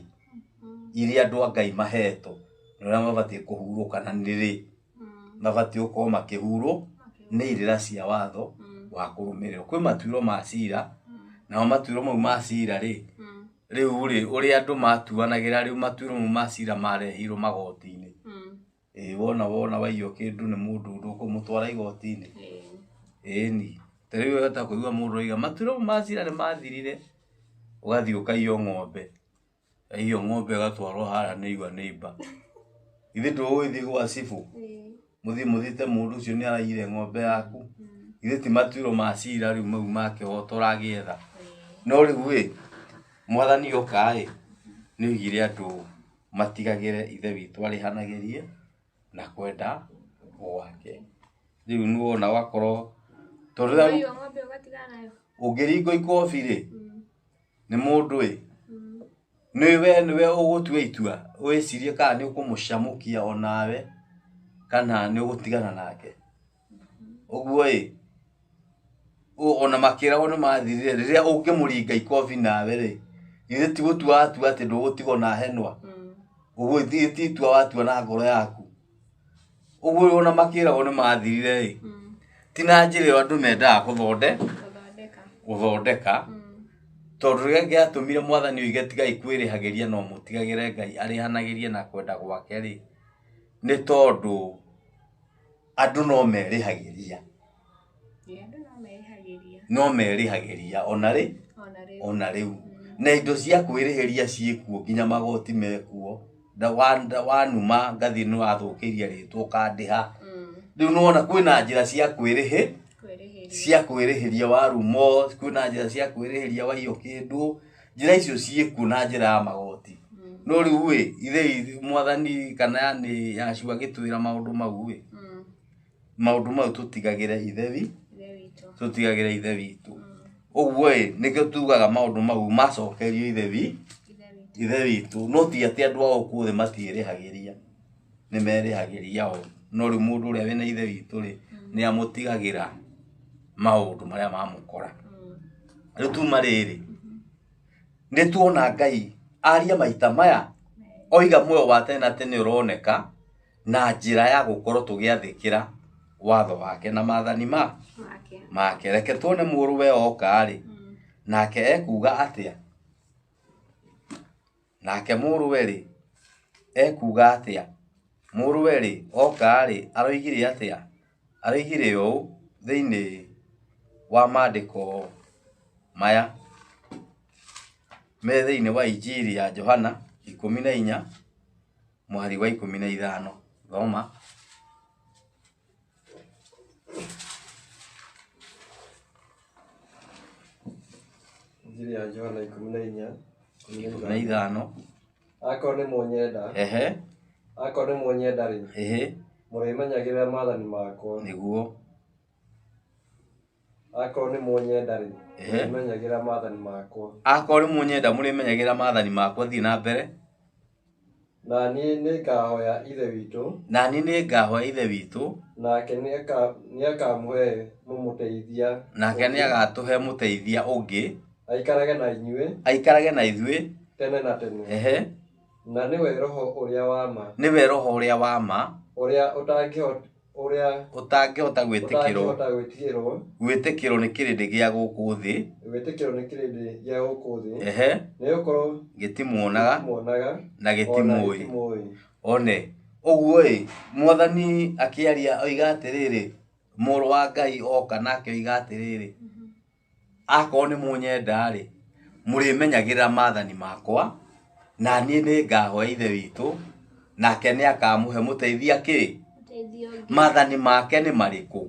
iria andũ a Ngai mahetwo, na ũrĩa mabatiĩ kũhurũka, na nĩ rĩ mabatiĩ gũkorwo makĩhurwo nĩ irĩra cia watho wa kũrũmĩrĩrwo. Kwĩ matuĩro ma cira, nao matuĩro mau ma cira rĩ, rĩu rĩ, ũrĩa andũ matuanagĩra, rĩu matuĩro mau ma cira marehirwo magoti-inĩ. Ĩ wona waiywo kĩndũ nĩ mũndũ, ndũkũmũtwara igoti-inĩ. Ĩni, ta rĩu wahota kũigua mũndũ oiga matuĩro ma cira nĩ mathirire, ũgathiĩ ũkaiywo ng'ombe, waiywo ng'ombe ĩgatwarwo harĩa nĩ igua neighbor. Ithe ndũgũgĩthiĩ gwa cibũ, mũthiĩ mũthite mũndũ ũcio nĩ araiyire ng'ombe yaku. Ithe ti matuĩro ma cira rĩu mau ma kĩhoto ũragĩetha. No rĩu ĩ, mwathani oka ĩ, nĩ oigire andũ matigagĩre ithe witũ arĩhanagĩrie na kwenda gwake. Rĩu nĩwona wakorwo tondũ rĩu Waiywo ng'ombe ũgatigana nayo. ũngĩringwo ikobi rĩ, nĩ mũndũ ĩ, nĩwe nĩwe ũgũtua itua, wĩcirie kana nĩ ũkũmũcamũkia onawe kana nĩ ũgũtigana nake. Ũguo ĩ, ona makĩragwo nĩ mathirire, rĩrĩa ũngĩmũringa ikobi nawe rĩ, ithe ti gũtua watua atĩ ndũgũtigwo na henwa. Ũguo ti itua watua na ngoro yaku. Ũguo ona makĩragwo nĩ mathirire ĩ, ti na njĩra ĩyo andũ mendaga gũthondeka. Tondũ rĩrĩa gĩatũmire mwathani oige tigai kwĩrĩhagĩria no mũtigagĩre Ngai arĩhanagĩrie na kwenda gwake rĩ, nĩ tondũ andũ no merĩhagĩria. Andũ no merĩhagĩria. No merĩhagĩria ona rĩ Ona rĩu. Ona rĩu na indo cia kwĩrĩhĩria ciĩkuo, nginya magoti mekuo. Wanuma ngathiĩ nĩ wathũkĩirie rĩtwa ũkandĩha. Rĩu nĩwona kwĩna njĩra cia kwĩrĩhĩ Kwĩrĩhĩria. Cia kwĩrĩhĩria warumo, kwĩna njĩra cia kwĩrĩhĩria waiywo kĩndũ, njĩra icio ciĩkuo na njĩra ya magoti. No rĩu ĩ ithe mwathani kana yani Yahshua agĩtwĩra maũndũ mau ĩ, maũndũ mau tũtigagĩre ithe wi Ithe witũ. Tũtigagĩre ithe witũ. Ũguo ĩ nĩkĩo tugaga maũndũ mau macokerio ithe wi Ithe witũ. Ithe witũ, no ti atĩ andũ a gũkũ thĩ matiĩrĩhagĩria, nĩ merĩhagĩria o, no rĩu mũndũ ũrĩa wĩna ithe witũ rĩ, nĩ amũtigagĩra maũndũ marĩa mamũkora. Rĩu tuma rĩrĩ nĩ tuona Ngai aria maita maya oiga muoyo wa tene na tene ũroneka na njĩra ya gũkorwo tũgĩathĩkĩra watho wake na maathani ma Make. Make. Reke tuone mũrũwe oka rĩ, nake ekuga atĩa? Nake mũrũwe rĩ ekuga atĩa? Mũrũwe rĩ oka rĩ aroigire atĩa? Aroigire ũũ thĩinĩ wa maandĩko maya me thĩinĩ wa Injiri ya Johana 14 mũhari wa 15. Thoma. Injiri ya Johana 14. 15. Akorwo nĩ mũnyenda, akorwo nĩ mũnyenda rĩ, mũrĩmenyagĩrĩra maathani makwa. Nĩguo. Akorwo nĩ mũnyenda rĩ, mũrĩmenyagĩrĩra maathani makwa. Akorwo nĩ mũnyenda mũrĩmenyagĩrĩra maathani makwa. Thiĩ na mbere. Na niĩ nĩngahoya Ithe witũ, Na niĩ nĩngahoya Ithe witũ, nake nĩakamũhe mũmũteithia nake ũngĩ, nĩagatũhe mũteithia ũngĩ, aikarage na inyuĩ aikarage na ithuĩ tene na tene. Na nĩwe Roho ũrĩa wa ma, Nĩwe Roho ũrĩa wa ma, ũrĩa ũrĩa ũtangĩhota gwĩtĩkĩrwo ũtangĩhota gwĩtigĩrwo gwĩtĩkĩrwo nĩ kĩrĩndĩ gĩa gũkũ thĩ, gwĩtĩkĩrwo nĩ kĩrĩndĩ gĩa gũkũ thĩ, nĩgũkorwo gĩtimuonaga gĩtimuonaga na ona gĩtimũĩ. gĩtimũĩ. One ũguo ĩ mwathani akĩaria oiga atĩrĩrĩ, mũrũ wa Ngai oka nake oiga atĩrĩrĩ, akorwo nĩ mũnyenda rĩ, mũrĩmenyagĩrĩra maathani makwa, na niĩ nĩngahoya Ithe witũ, nake nĩakamũhe mũteithia kĩ? Mũteithia ũngĩ. Maathani make nĩ marĩkũ?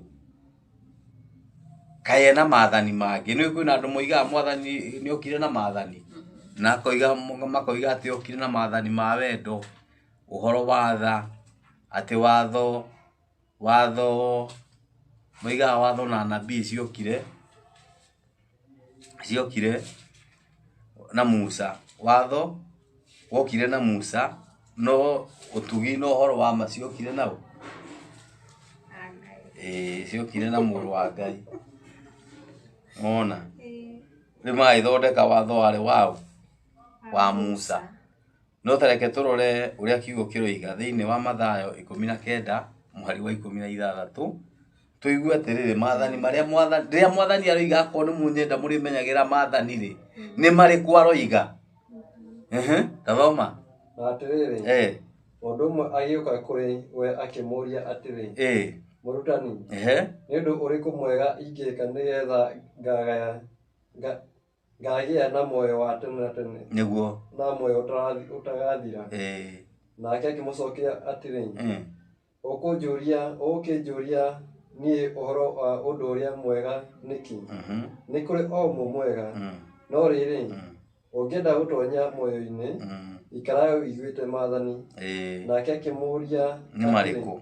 Kaĩ ena maathani mangĩ? Nĩ kwĩna andũ moigaga mwathani nĩ okire na maathani, na akoiga makoiga atĩ okire na maathani ma wendo, ũhoro wa tha, atĩ watho moigaga watho na nabii ciokire na Musa. Watho wokire na Musa, no ũtugi na ũhoro wa ma ciokire nao Na Ngai. Ĩĩ, ciokire na mũrũ wa Ngai. Wona rĩu magagĩthondeka watho warĩ wao wa Musa. No tareke tũrore ũrĩa kiugo kĩroiga thĩinĩ wa Mathayo 19 mũhari wa 16, tũigue atĩrĩrĩ, maathani marĩa mwathani, rĩrĩa mwathani aroiga akorwo nĩ mũnyenda mũrĩmenyagĩrĩra maathani rĩ, nĩ marĩkũ aroiga? Tathoma. Na atĩrĩrĩ, mũndũ ũmwe agĩũka kũrĩ we akĩmũũria atĩrĩ, Mũrutani, nĩ ũndũ ũrĩkũ mwega ingĩka nĩgeetha ngagĩa na muoyo wa tene na tene, na muoyo ũtagathira? Nake akĩmũcookeria atĩrĩ, Ũgũkĩnjũũria niĩ ũhoro wa ũndũ ũrĩa mwega nĩkĩ? Nĩ kũrĩ o ũmwe mwega. No rĩrĩ, ũngĩenda gũtoonya muoyo-inĩ, ikaraga ũiguĩte maathani. Nake akĩmũũria Nĩ atĩrĩ, marĩkũ?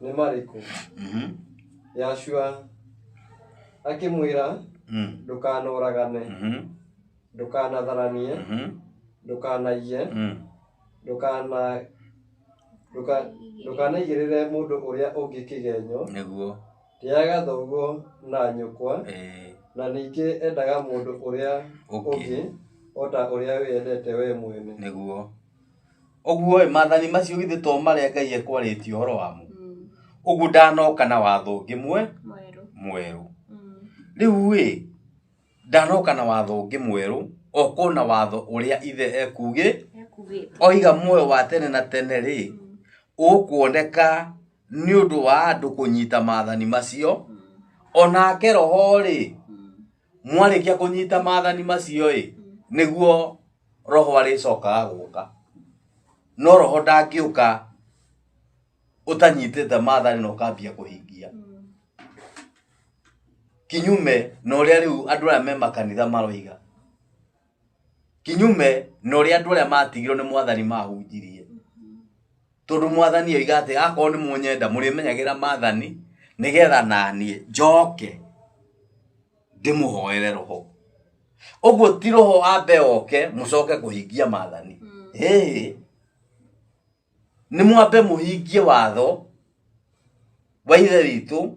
Nĩ marĩkũ? Yahshua akĩmwĩra, Ndũkanoragane, ndũkanatharanie, ndũkanaiye, ndũkanaigĩrĩre mũndũ ũrĩa ũngĩ kĩgenyo, tĩĩaga thoguo na nyũkwa, na ningĩ endaga mũndũ ũrĩa ũngĩ ũngĩ o ta ũrĩa wĩendete wee mwene. Nĩguo. Ũguo ĩ maathani macio githĩ to marĩa Ngai ekwarĩtie ũhoro wamo? Ũguo ndanoka na watho ũngĩ Mwerũ. Mwerũ. Rĩu ĩ ndanoka na watho ũngĩ mwerũ, okwo na watho ũrĩa ithe ekugĩ Ekugĩte. Oiga muoyo wa tene na tene rĩ, ũkuoneka nĩ ũndũ wa andũ kũnyita maathani macio. Onake roho rĩ, Mwarĩkia kũnyita maathani macio ĩ, nĩguo roho arĩcokaga gũka. No roho ndangĩũka ũtanyitĩte maathani na ũkambia kũhingia. Kinyume na ũrĩa rĩu andũ arĩa me makanitha maroiga. Kinyume na ũrĩa andũ arĩa matigirwo nĩ mwathani mahunjirie. Tondũ mwathani oiga atĩ akorwo nĩ mũnyenda mũrĩmenyagĩra maathani nĩgetha naniĩ njoke ndĩmũhoere roho. Ũguo ti roho ambe oke mũcoke kũhingia maathani. Ĩĩ. Nĩ mwambe mũhingie watho wa ithe witũ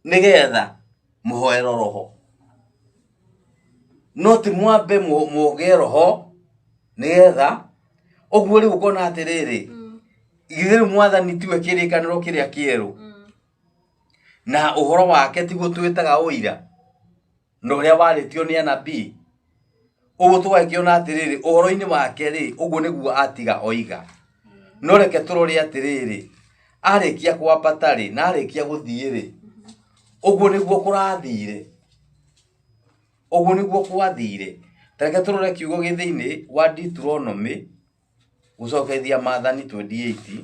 nĩgetha mũhoerwo roho. No ti mwambe mũgĩe roho nĩgetha ũguo rĩu ũkona atĩrĩrĩ, githĩ rĩu mwathani tiwe kĩrĩkanĩro kĩrĩa kĩerũ na ũhoro wake tiguo twĩtaga ũira na ũrĩa warĩtio nĩ anabii. Ũguo tũgakĩona atĩrĩrĩ, ũhoro-inĩ wake rĩ, ũguo nĩguo atiga oiga. No reke tũrore atĩrĩrĩ, arĩkia kwambata rĩ, na arĩkia gũthiĩ rĩ, ũguo nĩguo kũrathire. Ũguo nĩguo gwathire. Ta reke tũrore kiugo gĩ thĩinĩ wa Deuteronomy, gũcokethia maathani 28,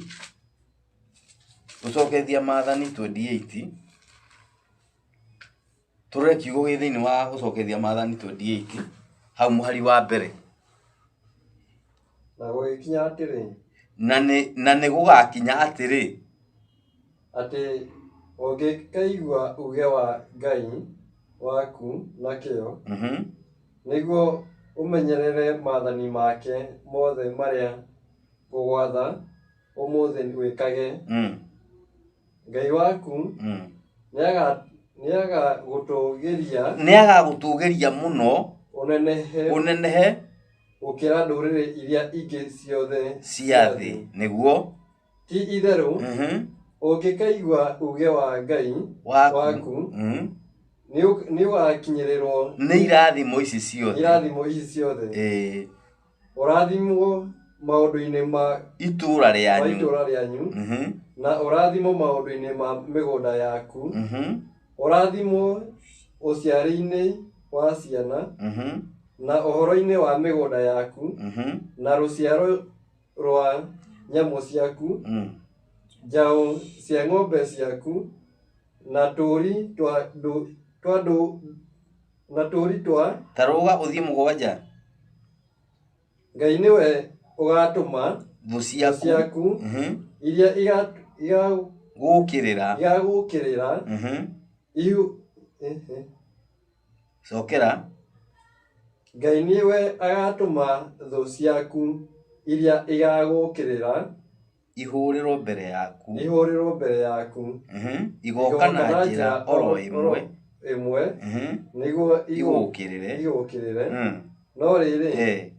gũcokethia maathani 28, tũrore kiugo gĩ thĩinĩ wa gũcokethia maathani 28, hau mũhari wa mbere. Na gũgĩkinya atĩrĩ, Na nĩ gũgakinya atĩrĩ, atĩ ũngĩkaigua uuge wa Ngai waku na kĩyo, nĩguo ũmenyerere maathani make mothe marĩa ngũgwatha ũmũthĩ wĩkage, Ngai waku nĩagagũtũũgĩria nĩagagũtũũgĩria mũno ũnenehe ũnenehe gũkĩra ndũrĩrĩ iria ingĩ ciothe cia thĩ nĩguo. Ti itherũ, ũngĩkaigua uuge wa Ngai waku nĩũgakinyĩrĩrwo nĩ irathimo ici ciothe. Irathimo ici ciothe. Ĩĩ. Ũrathimwo maũndũ-inĩ ma itũũra rĩanyu, itũũra rĩanyu, na ũrathimwo maũndũ-inĩ ma mĩgũnda yaku, ũrathimwo ũciari-inĩ wa ciana, na ũhoro-inĩ wa mĩgũnda yaku, na rũciaro rwa nyamũ ciaku, njaũ cia ng'ombe ciaku, na tũũri twa na tũũri twa Ta rũga ũthiĩ mũgwanja. Ngai nĩwe ũgatũma thũ ciaku ciaku iria gũkĩrĩra igagũkĩrĩra ihu Cokera. Ngai nĩwe agatũma thũ ciaku iria igagũkĩrĩra ihũrĩrwo mbere yaku, ihũrĩrwo mbere yaku, igoka na njĩra oro ĩmwe ĩmwe nĩguo igũũkĩrĩre, igũũkĩrĩre, no rĩrĩ,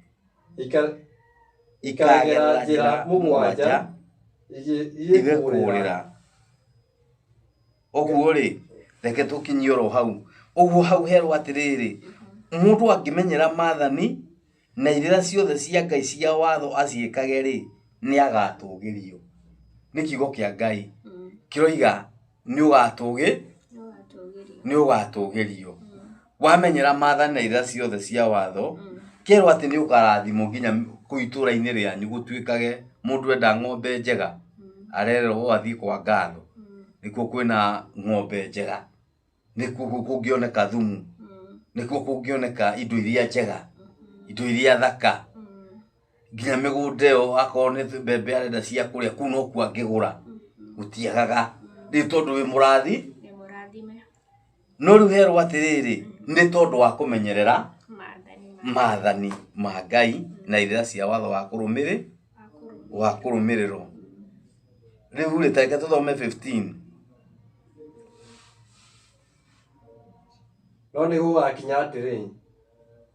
ikagera njĩra mũgwanja igĩkũũrĩra. Ũguo rĩ, reke tũkinyie oro hau. Ũguo hau herwo atĩrĩrĩ, mũndũ angĩmenyera maathani na irĩra ciothe cia Ngai cia watho aciĩkage rĩ, nĩ agatũgĩrio. Nĩ kiugo kĩa Ngai kĩroiga nĩ ũgatũgĩrio. Wamenyera maathani na irĩra ciothe cia watho, kerwo atĩ nĩ ũkarathimwo nginya kũu itũũra-inĩ rĩanyu gũtuĩkage mũndũ enda ng'ombe njega, arerwo athiĩ kwa Ngatho, nĩkuo kwĩna ng'ombe njega, nĩkuo kũngĩoneka thumu, nĩkuo kũngĩoneka indo iria njega, indo iria thaka, nginya mĩgũnda ĩyo akorwo nĩ mbembe arenda cia kũrĩa, kũu nokuo angĩgũra, gũtiagaga. Rĩu tondũ wĩ mũrathi, no rĩu herwo atĩrĩrĩ, nĩ tondũ wa kũmenyerera maathani ma Ngai na irĩra cia watho wa wa kũrũmĩrĩrwo. Rĩu rĩ, ta reke tũthome 15. No nĩ gũgakinya atĩrĩ,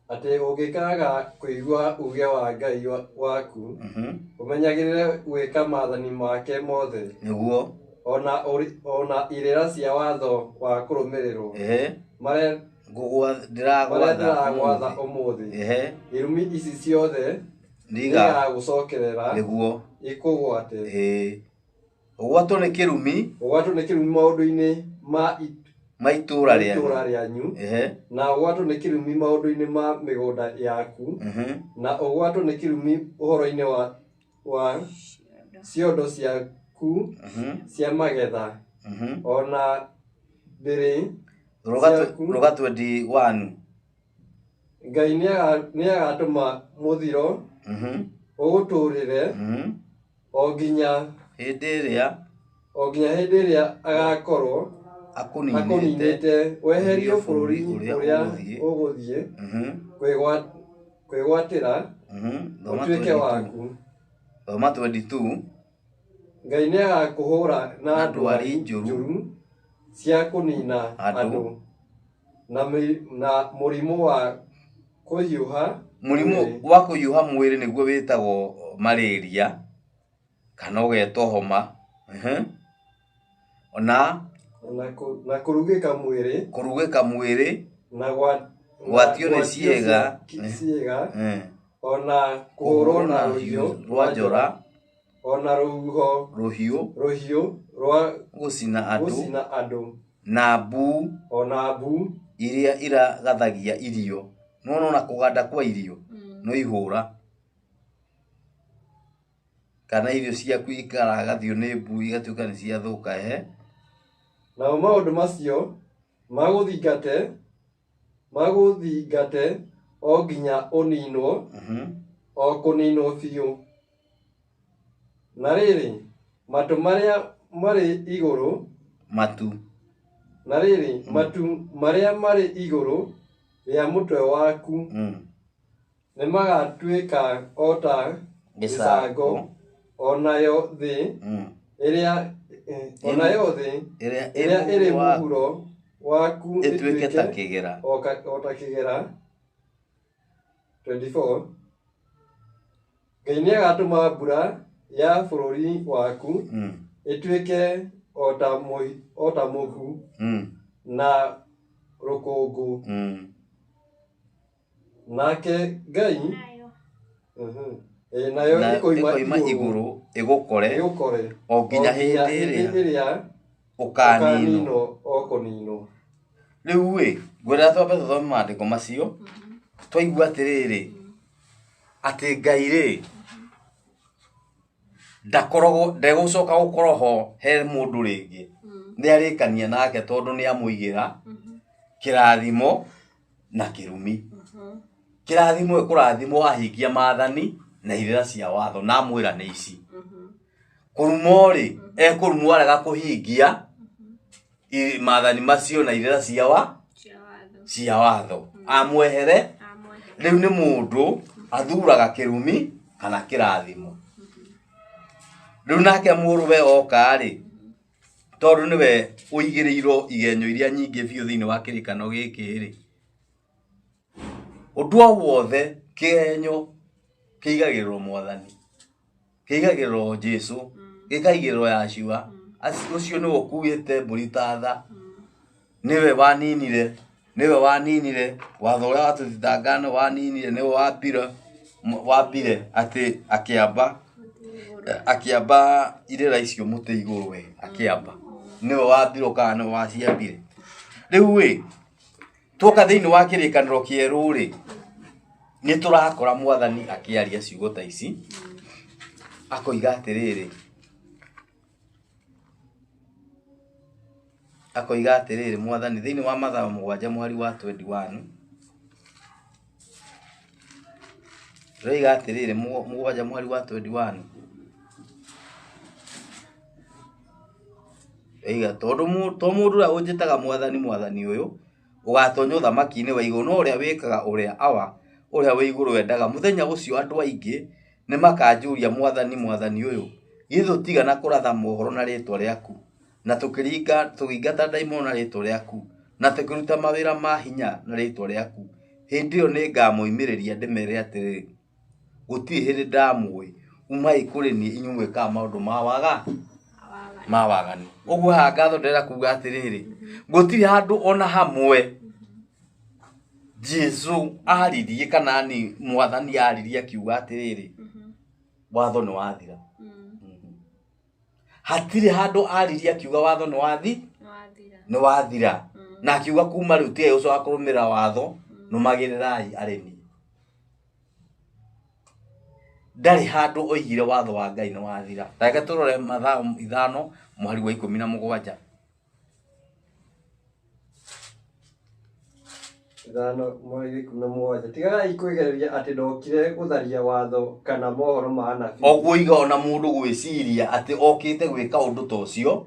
atĩ ũngĩkaaga kũigua uuge wa Ngai waku, ũmenyagĩrĩre gwĩka maathani make mothe, nĩguo ona irĩra cia watho wa kũrũmĩrĩrwo, marĩa ndĩragwatha ndĩragwatha ũmũthĩ, irumi ici ciothe nĩigagũcokerera nĩguo ikũgwate. Ũgwatwo nĩ kĩrumi, ũgwatwo nĩ kĩrumi maũndũ-inĩ Ma itũũra rĩanyu. Itũũra rĩanyu. Ehe. Na ũgwatwo nĩ kĩrumi maũndũ-inĩ ma mĩgũnda yaku. Na ũgwatwo nĩ kĩrumi ũhoro-inĩ wa ciondo ciaku cia magetha. Ona ndĩrĩ ciaku. Rũga 21. Ngai nĩagatũma mũthiro ũgũtũũrĩre o nginya hĩndĩ ĩrĩa o nginya hĩndĩ ĩrĩa agakorwo akũninĩte weherio bũrũri ũrĩa ũgũthiĩ kwĩgwatĩra ũtuĩke waku. Thoma 22. Ngai nĩagakũhũra na Na ndwari ndwari njũru njũru cia kũnina andũ. Andũ na mũrimũ wa kũhiũha Mũrimũ mwĩrĩ. Wa kũhiũha mwĩrĩ nĩguo wĩtagwo malaria kana ũgetwo homa. Na na kũrugĩka mwĩrĩ. Kũrugĩka mwĩrĩ. Na Gwatio nĩ ciĩga. Ciĩga ona kũhũrwo na rũhiũ rwa njora. Ona rũhuho rũhiũ rũhiũ rwa gũcina andũ. Gũcina andũ. Na mbuu. Ona mbuu. Iria iragathagia irio. Nĩwona ona kũganda kwa irio no ihũra kana irio ciaku ikaragathio nĩ mbuu igatuĩka nĩ ciathũka. Ehe. Namo maũndũ macio magũthingate o nginya ũninwo, o kũninwo biũ. Na rĩrĩ, matu marĩa marĩ igũrũ Matu. Na rĩrĩ, matu marĩa marĩ igũrũ rĩa mũtwe waku nĩmagatuĩka o ta gĩcango. Gĩcango, o nayo thĩ ĩrĩa o nayo thĩ ĩrĩa ĩrĩa ĩrĩ ĩ mũhuro mũhuro waku ĩtuĩke ta kĩgera. O ta kĩgera. 24 Ngai nĩagatũma mbura ya bũrũri waku ĩtuĩke o ta mũhu na rũkũngũ. Nake Ngai Ĩ, nayo na ĩkoima ĩkoima igũrũ igũrũ ĩgũkore ĩgũkore o nginya o nginya hĩndĩ hĩndĩ ĩrĩa ĩrĩa ũkaninwo. Ũkaninwo o kũninwo. Rĩu ĩ ngwenda twambe tũthome maandĩko macio twaigua atĩrĩrĩ atĩ Ngai rĩ ndakoragwo ndegũcoka gũkorwo ho he mũndũ rĩngĩ nĩ arĩkania nake tondũ nĩ amũigĩra kĩrathimo na kĩrumi. Kĩrathimo ĩkũrathimwo ahingia maathani na irĩra cia watho na amwĩra nĩ ici. Kũrumwo rĩ ekũrumwo arega kũhingia maathani macio na irĩra cia wa cia watho. Cia watho amwehere. Amwehere. Rĩu nĩ mũndũ athuraga kĩrumi kana kĩrathimo. Rĩu nake mũrũwe oka rĩ tondũ nĩwe ũigĩrĩirwo igenyo iria nyingĩ biũ thĩinĩ wa kĩrĩkano gĩkĩ rĩ ũndũ o wothe kĩgenyo kĩigagĩrĩrwo mwathani kĩigagĩrĩrwo Jesu gĩkaigĩrĩrwo Yahshua. Ũcio nĩwe ũkuĩte mbũri ta tha nĩwe waninire watho ũrĩa watũthitanga nĩwe waninire nĩwe wambire atĩ akĩamba irĩra icio mũtĩ igũrũ we akĩamba nĩwe wambire kana nĩwe waciambire. Rĩu ĩ tuoka thĩinĩ wa kĩrĩkanĩro kĩerũ rĩ nĩ tũrakora mwathani akĩaria ciugo ta ici akoiga atĩrĩrĩ mwathani thĩinĩ wa Mathayo 7 mũhari wa 21 ũroiga atĩrĩrĩ 7 mũhari wa 21 oiga tondũ to mũndũ ũrĩa ũnjĩtaga mwathani mwathani ũyũ ũgatonya ũthamaki-inĩ wa igũrũ no ũrĩa wĩkaga ũrĩa awa ũrĩa wĩ igũrũ endaga. Mũthenya ũcio andũ aingĩ nĩ makanjũria mwathani mwathani ũyũ githĩ tũtigana kũratha mohoro na rĩtwa rĩaku na tũkĩringa tũkĩingata ndaimono na rĩtwa rĩaku na tũkĩruta mawĩra ma hinya na rĩtwa rĩaku. Hĩndĩ ĩyo nĩ ngamoimĩrĩria ndĩmere atĩrĩrĩ gũtirĩ hĩndĩ ndamũĩ umai kũrĩ niĩ inyuĩ mwĩkaga maũndũ ma waga ma waganu. Ũguo haha ngatho ndĩrenda kuga atĩrĩrĩ gũtirĩ handũ ona hamwe Jesu aririe kana ni mwathani aririe akiuga atĩrĩrĩ watho nĩ wathira. Hatirĩ handũ aririe akiuga watho nĩ wathi Nĩ wathira. Nĩ wathira. Na akiuga kuma rĩu tigai gũcoka kũrũmĩrĩra watho, nũmagĩrĩrai arĩmi. Ndarĩ handũ oigire watho wa Ngai nĩ wathira. Reke tũrore Mathayo 5 mũhari wa 17. 5 mweri 17. Tigagai kwĩgereria atĩ ndokire gũtharia watho kana mohoro ma anabii. Oguo iga ona mũndũ gwĩciria atĩ okĩte gwĩka ũndũ ta ũcio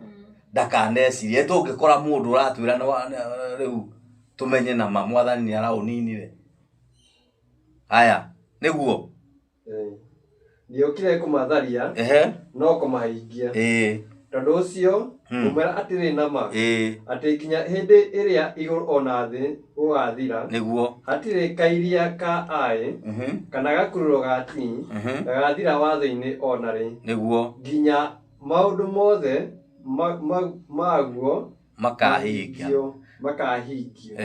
ndakanecirie. Tũngĩkora mũndũ ũratwĩra rĩu tũmenye na ma mwathani nĩ araũninire. Haya, nĩguo. Ndiokire kũmatharia no kũmahingia. Tondũ ũcio ngũmwĩra atĩrĩ na ma atĩ nginya hĩndĩ ĩrĩa igũrũ o na thĩ gũgathira, nĩguo, hatirĩ kairia ka aĩ kana gakururo ga ti gagathira watho-inĩ o na rĩ, nĩguo, nginya maũndũ mothe maguo makahingio. Makahingio.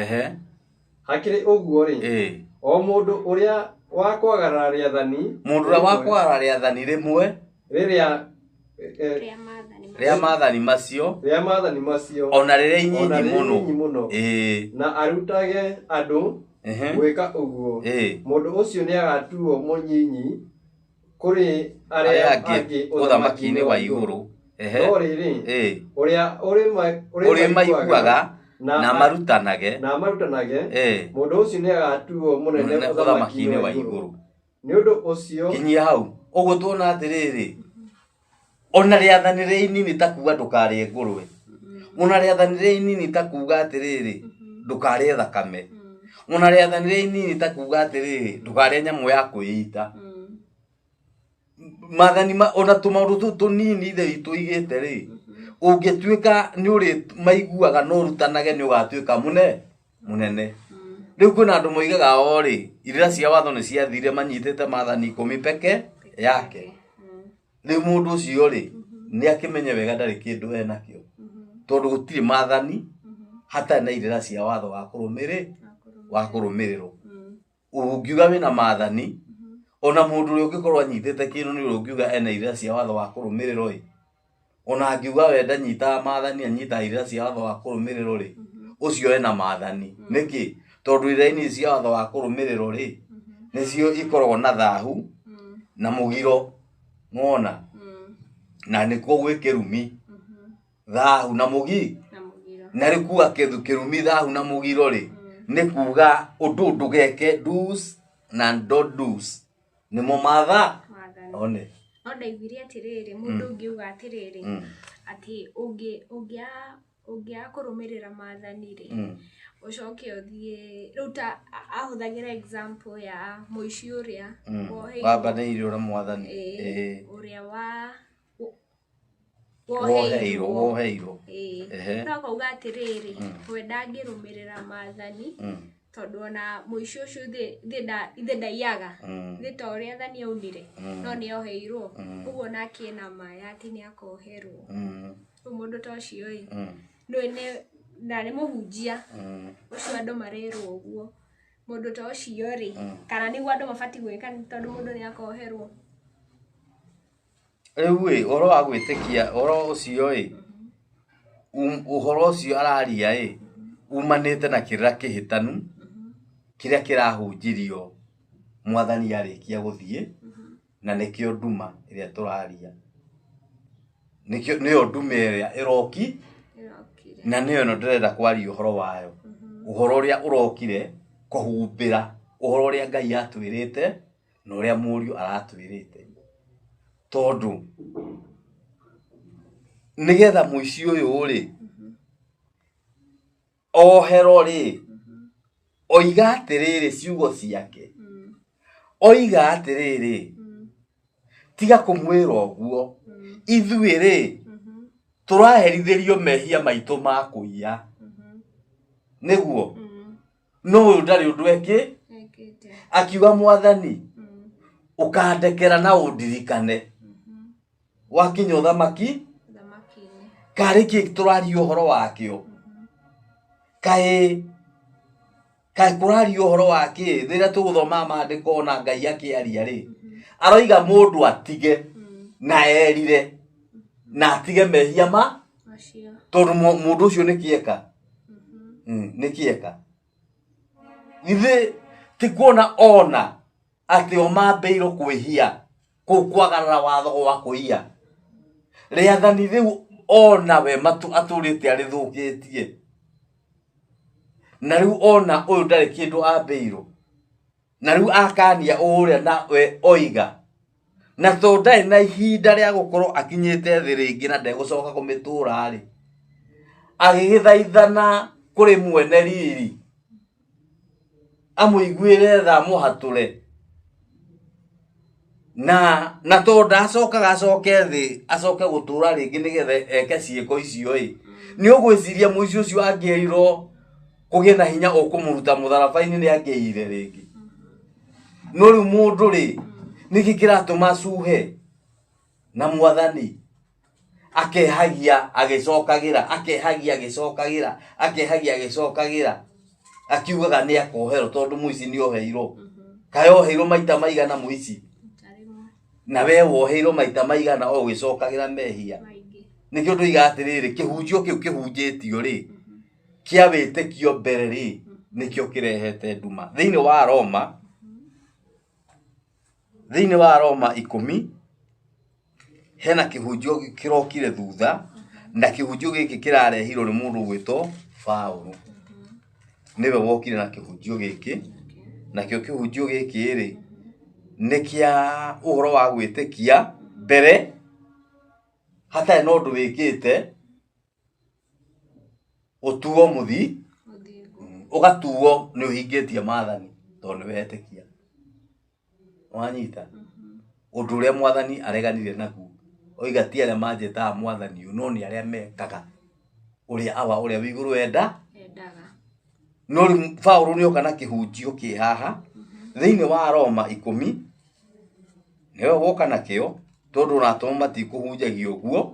Hakĩrĩ ũguo rĩ, o mũndũ ũrĩa wa kwagarara rĩathani, mũndũ ũrĩa wa kwagarara rĩathani rĩmwe rĩrĩa rĩa maathani macio, rĩa maathani macio, ona rĩrĩa inyinyi mũno, na arutage andũ gwĩka ũguo, mũndũ ũcio nĩagatuo mũnyinyi kũrĩ arĩa angĩ ũthamaki-inĩ wa igũrũ. No rĩrĩ, ũrĩa ũrĩmaiguaga na marutanage, mũndũ ũcio nĩagatuo mũnene ũthamaki-inĩ wa igũrũ. Nĩ ũndũ ũcio kinyia hau ũguo tuona atĩrĩrĩ, ona rĩathani rĩa inini ta kuga ndũkarĩe ngũrwe, ona rĩathani rĩa inini ta kuga atĩrĩrĩ ndũkarĩe thakame, ona rĩathani rĩa inini ta kuga atĩrĩrĩ ndũkarĩe nyamũ ya kwĩita. Maathani ona tũmaũndũ tũu tũnini ithe witũ oigĩte rĩ, ũngĩtuĩka nĩ ũrĩ maiguaga na ũrutanage nĩ ũgatuĩka mũnene. Rĩu kwĩna andũ moigaga o rĩ, irĩra cia watho nĩ ciathirire manyitĩte maathani 10 peke yake. Rĩu mũndũ ũcio rĩ, nĩ akĩmenye wega ndarĩ kĩndũ enakĩo, tondũ gũtirĩ maathani hatarĩ na irĩra cia watho wa kũrũmĩrĩrwo. Ũngiuga wĩna maathani, ona mũndũ ũrĩa ũngĩkorwo anyitĩte kĩndũ nĩ ũrĩa ũngiuga ena irĩra cia watho wa kũrũmĩrĩrwo ĩ, ona angiuga we ndanyitaga maathani anyitaga irĩra cia watho wa kũrũmĩrĩrwo rĩ, ũcio ena maathani. Nĩkĩ? Tondũ irĩra-inĩ cia watho wa kũrũmĩrĩrwo rĩ, nĩcio ikoragwo na thahu na mũgiro, nĩwona? Na nĩkuo gwĩ kĩrumi, thahu na mũgi, na rĩu kuga kĩrumi, thahu na mũgiro rĩ, nĩ kuga ũndũ ndũgeke, do's na don't do's, nĩmo matha one. No ndaiguire atĩrĩrĩ, mũndũ ũngĩuga atĩrĩrĩ atĩ ũngĩaga kũrũmĩrĩra maathani rĩ, ũcoke ũthiĩ rĩu ta ahũthagĩra example ya mũici ũrĩa wambanĩirio na mwathani, ũrĩa woheirwo. No akauga atĩrĩrĩ, we ndangĩrũmĩrĩra maathani tondũ ona mũici ũcio ithe ndaiyaga, ithe ta ũrĩa athani aunire, no nĩ oheirwo, ũguo nake ena ma ya atĩ nĩ akoherwo. Rĩu mũndũ ta ũcio ĩ, nĩ na nĩ mũhunjia ũcio andũ marerwo ũguo, mũndũ ta ũcio rĩ, kana nĩguo andũ mabatiĩ gwĩka tondũ mũndũ nĩ akoherwo. Rĩu ĩ, ũhoro wa gwĩtĩkia ũhoro ũcio ĩ, ũhoro ũcio araria ĩ, umanĩte na kĩrĩra kĩhĩtanu kĩrĩa kĩrahunjirio mwathani arĩkia gũthiĩ, na nĩkĩo nduma ĩrĩa tũraria, nĩkĩo nĩyo nduma ĩrĩa ĩroki, na nĩyo ĩno ndĩrenda kwaria ũhoro wayo, ũhoro ũrĩa ũrokire kũhumbĩra ũhoro ũrĩa Ngai atwĩrĩte na ũrĩa mũriũ aratwĩrĩte, tondũ nĩgetha mũici ũyũ rĩ oherwo rĩ, oiga atĩrĩrĩ ciugo ciake, oiga atĩrĩrĩ, tiga kũmwĩra ũguo, ithuĩ rĩ tũraherithĩrio mehia maitũ ma kũiya, nĩguo, no ũyũ ndarĩ ũndũ ekĩ, akiuga mwathani ũkandekera na ũndirikane wakinya ũthamaki, karĩ kĩ tũraria ũhoro wakĩo, kaĩ kaĩ kũraria ũhoro wa kĩ rĩrĩa tũgũthoma maandĩko ona Ngai akĩaria rĩ, aroiga mũndũ atige na erire na atige mehia ma, tondũ mũndũ ũcio nĩ kĩeka. Nĩkĩ eka githĩ ti kuona ona atĩ o mambĩirwo kwĩhia kũu kwagarara watho wa kũiya rĩathani rĩu ona we matu atũrĩte arĩthũkĩtie na rĩu ona ũyũ ndarĩ kĩndũ ambĩirwo na rĩu akania ũrĩa na we oiga na tondũ ndarĩ na ihinda rĩa gũkorwo akinyĩte thĩ rĩngĩ na ndegũcoka kũmĩtũra rĩ agĩgĩthaithana kũrĩ mwene riri amũiguĩre tha amũhatũre na tondũ ndacokaga acoke thĩ acoke gũtũra rĩngĩ nĩgetha eke ciĩko icio ĩ nĩ ũgwĩciria mũici ũcio angĩerirwo kũgĩe na hinya ũkũmũruta mũtharaba-inĩ nĩ angĩire rĩngĩ no rĩu mũndũ rĩ nĩkĩ kĩratũma acuhe na mwathani akehagia agĩcokagĩra akehagia agĩcokagĩra akehagia agĩcokagĩra akiugaga nĩ akoherwo tondũ mũici nĩ oheirwo kaĩ oheirwo maita maigana mũici na we woheirwo maita maigana o ũgĩcokagĩra mehia nĩkĩo ndoiga atĩrĩrĩ kĩhunjio kĩu kĩhunjĩtio rĩ kĩa wĩtĩkio mbere rĩ nĩkĩo kĩrehete nduma thĩinĩ wa Roma thĩinĩ wa Roma ikũmi hena kĩhunjio kĩrokire thutha na kĩhunjio gĩkĩ kĩrarehirwo nĩ mũndũ ũgwĩtwo Paũlũ nĩwe wokire na kĩhunjio gĩkĩ nakĩo kĩhunjio gĩkĩ rĩ nĩ kĩa ũhoro wa gwĩtĩkia mbere hatarĩ na ũndũ wĩkĩte ũtuo mũthi ũgatuo nĩ ũhingĩtie maathani tondũ nĩ wetĩkia wanyita ũndũ ũrĩa mwathani areganire naguo oiga ti arĩa manjĩtaga mwathani ũyũ no nĩ arĩa mekaga ũrĩa awa ũrĩa wĩ igũrũ enda Endaga. No rĩu Paũlũ nĩ oka na kĩhunjio kĩ haha thĩinĩ wa Roma ikũmi nĩwe woka nakĩo tondũ ona atũmwo matikũhunjagia ũguo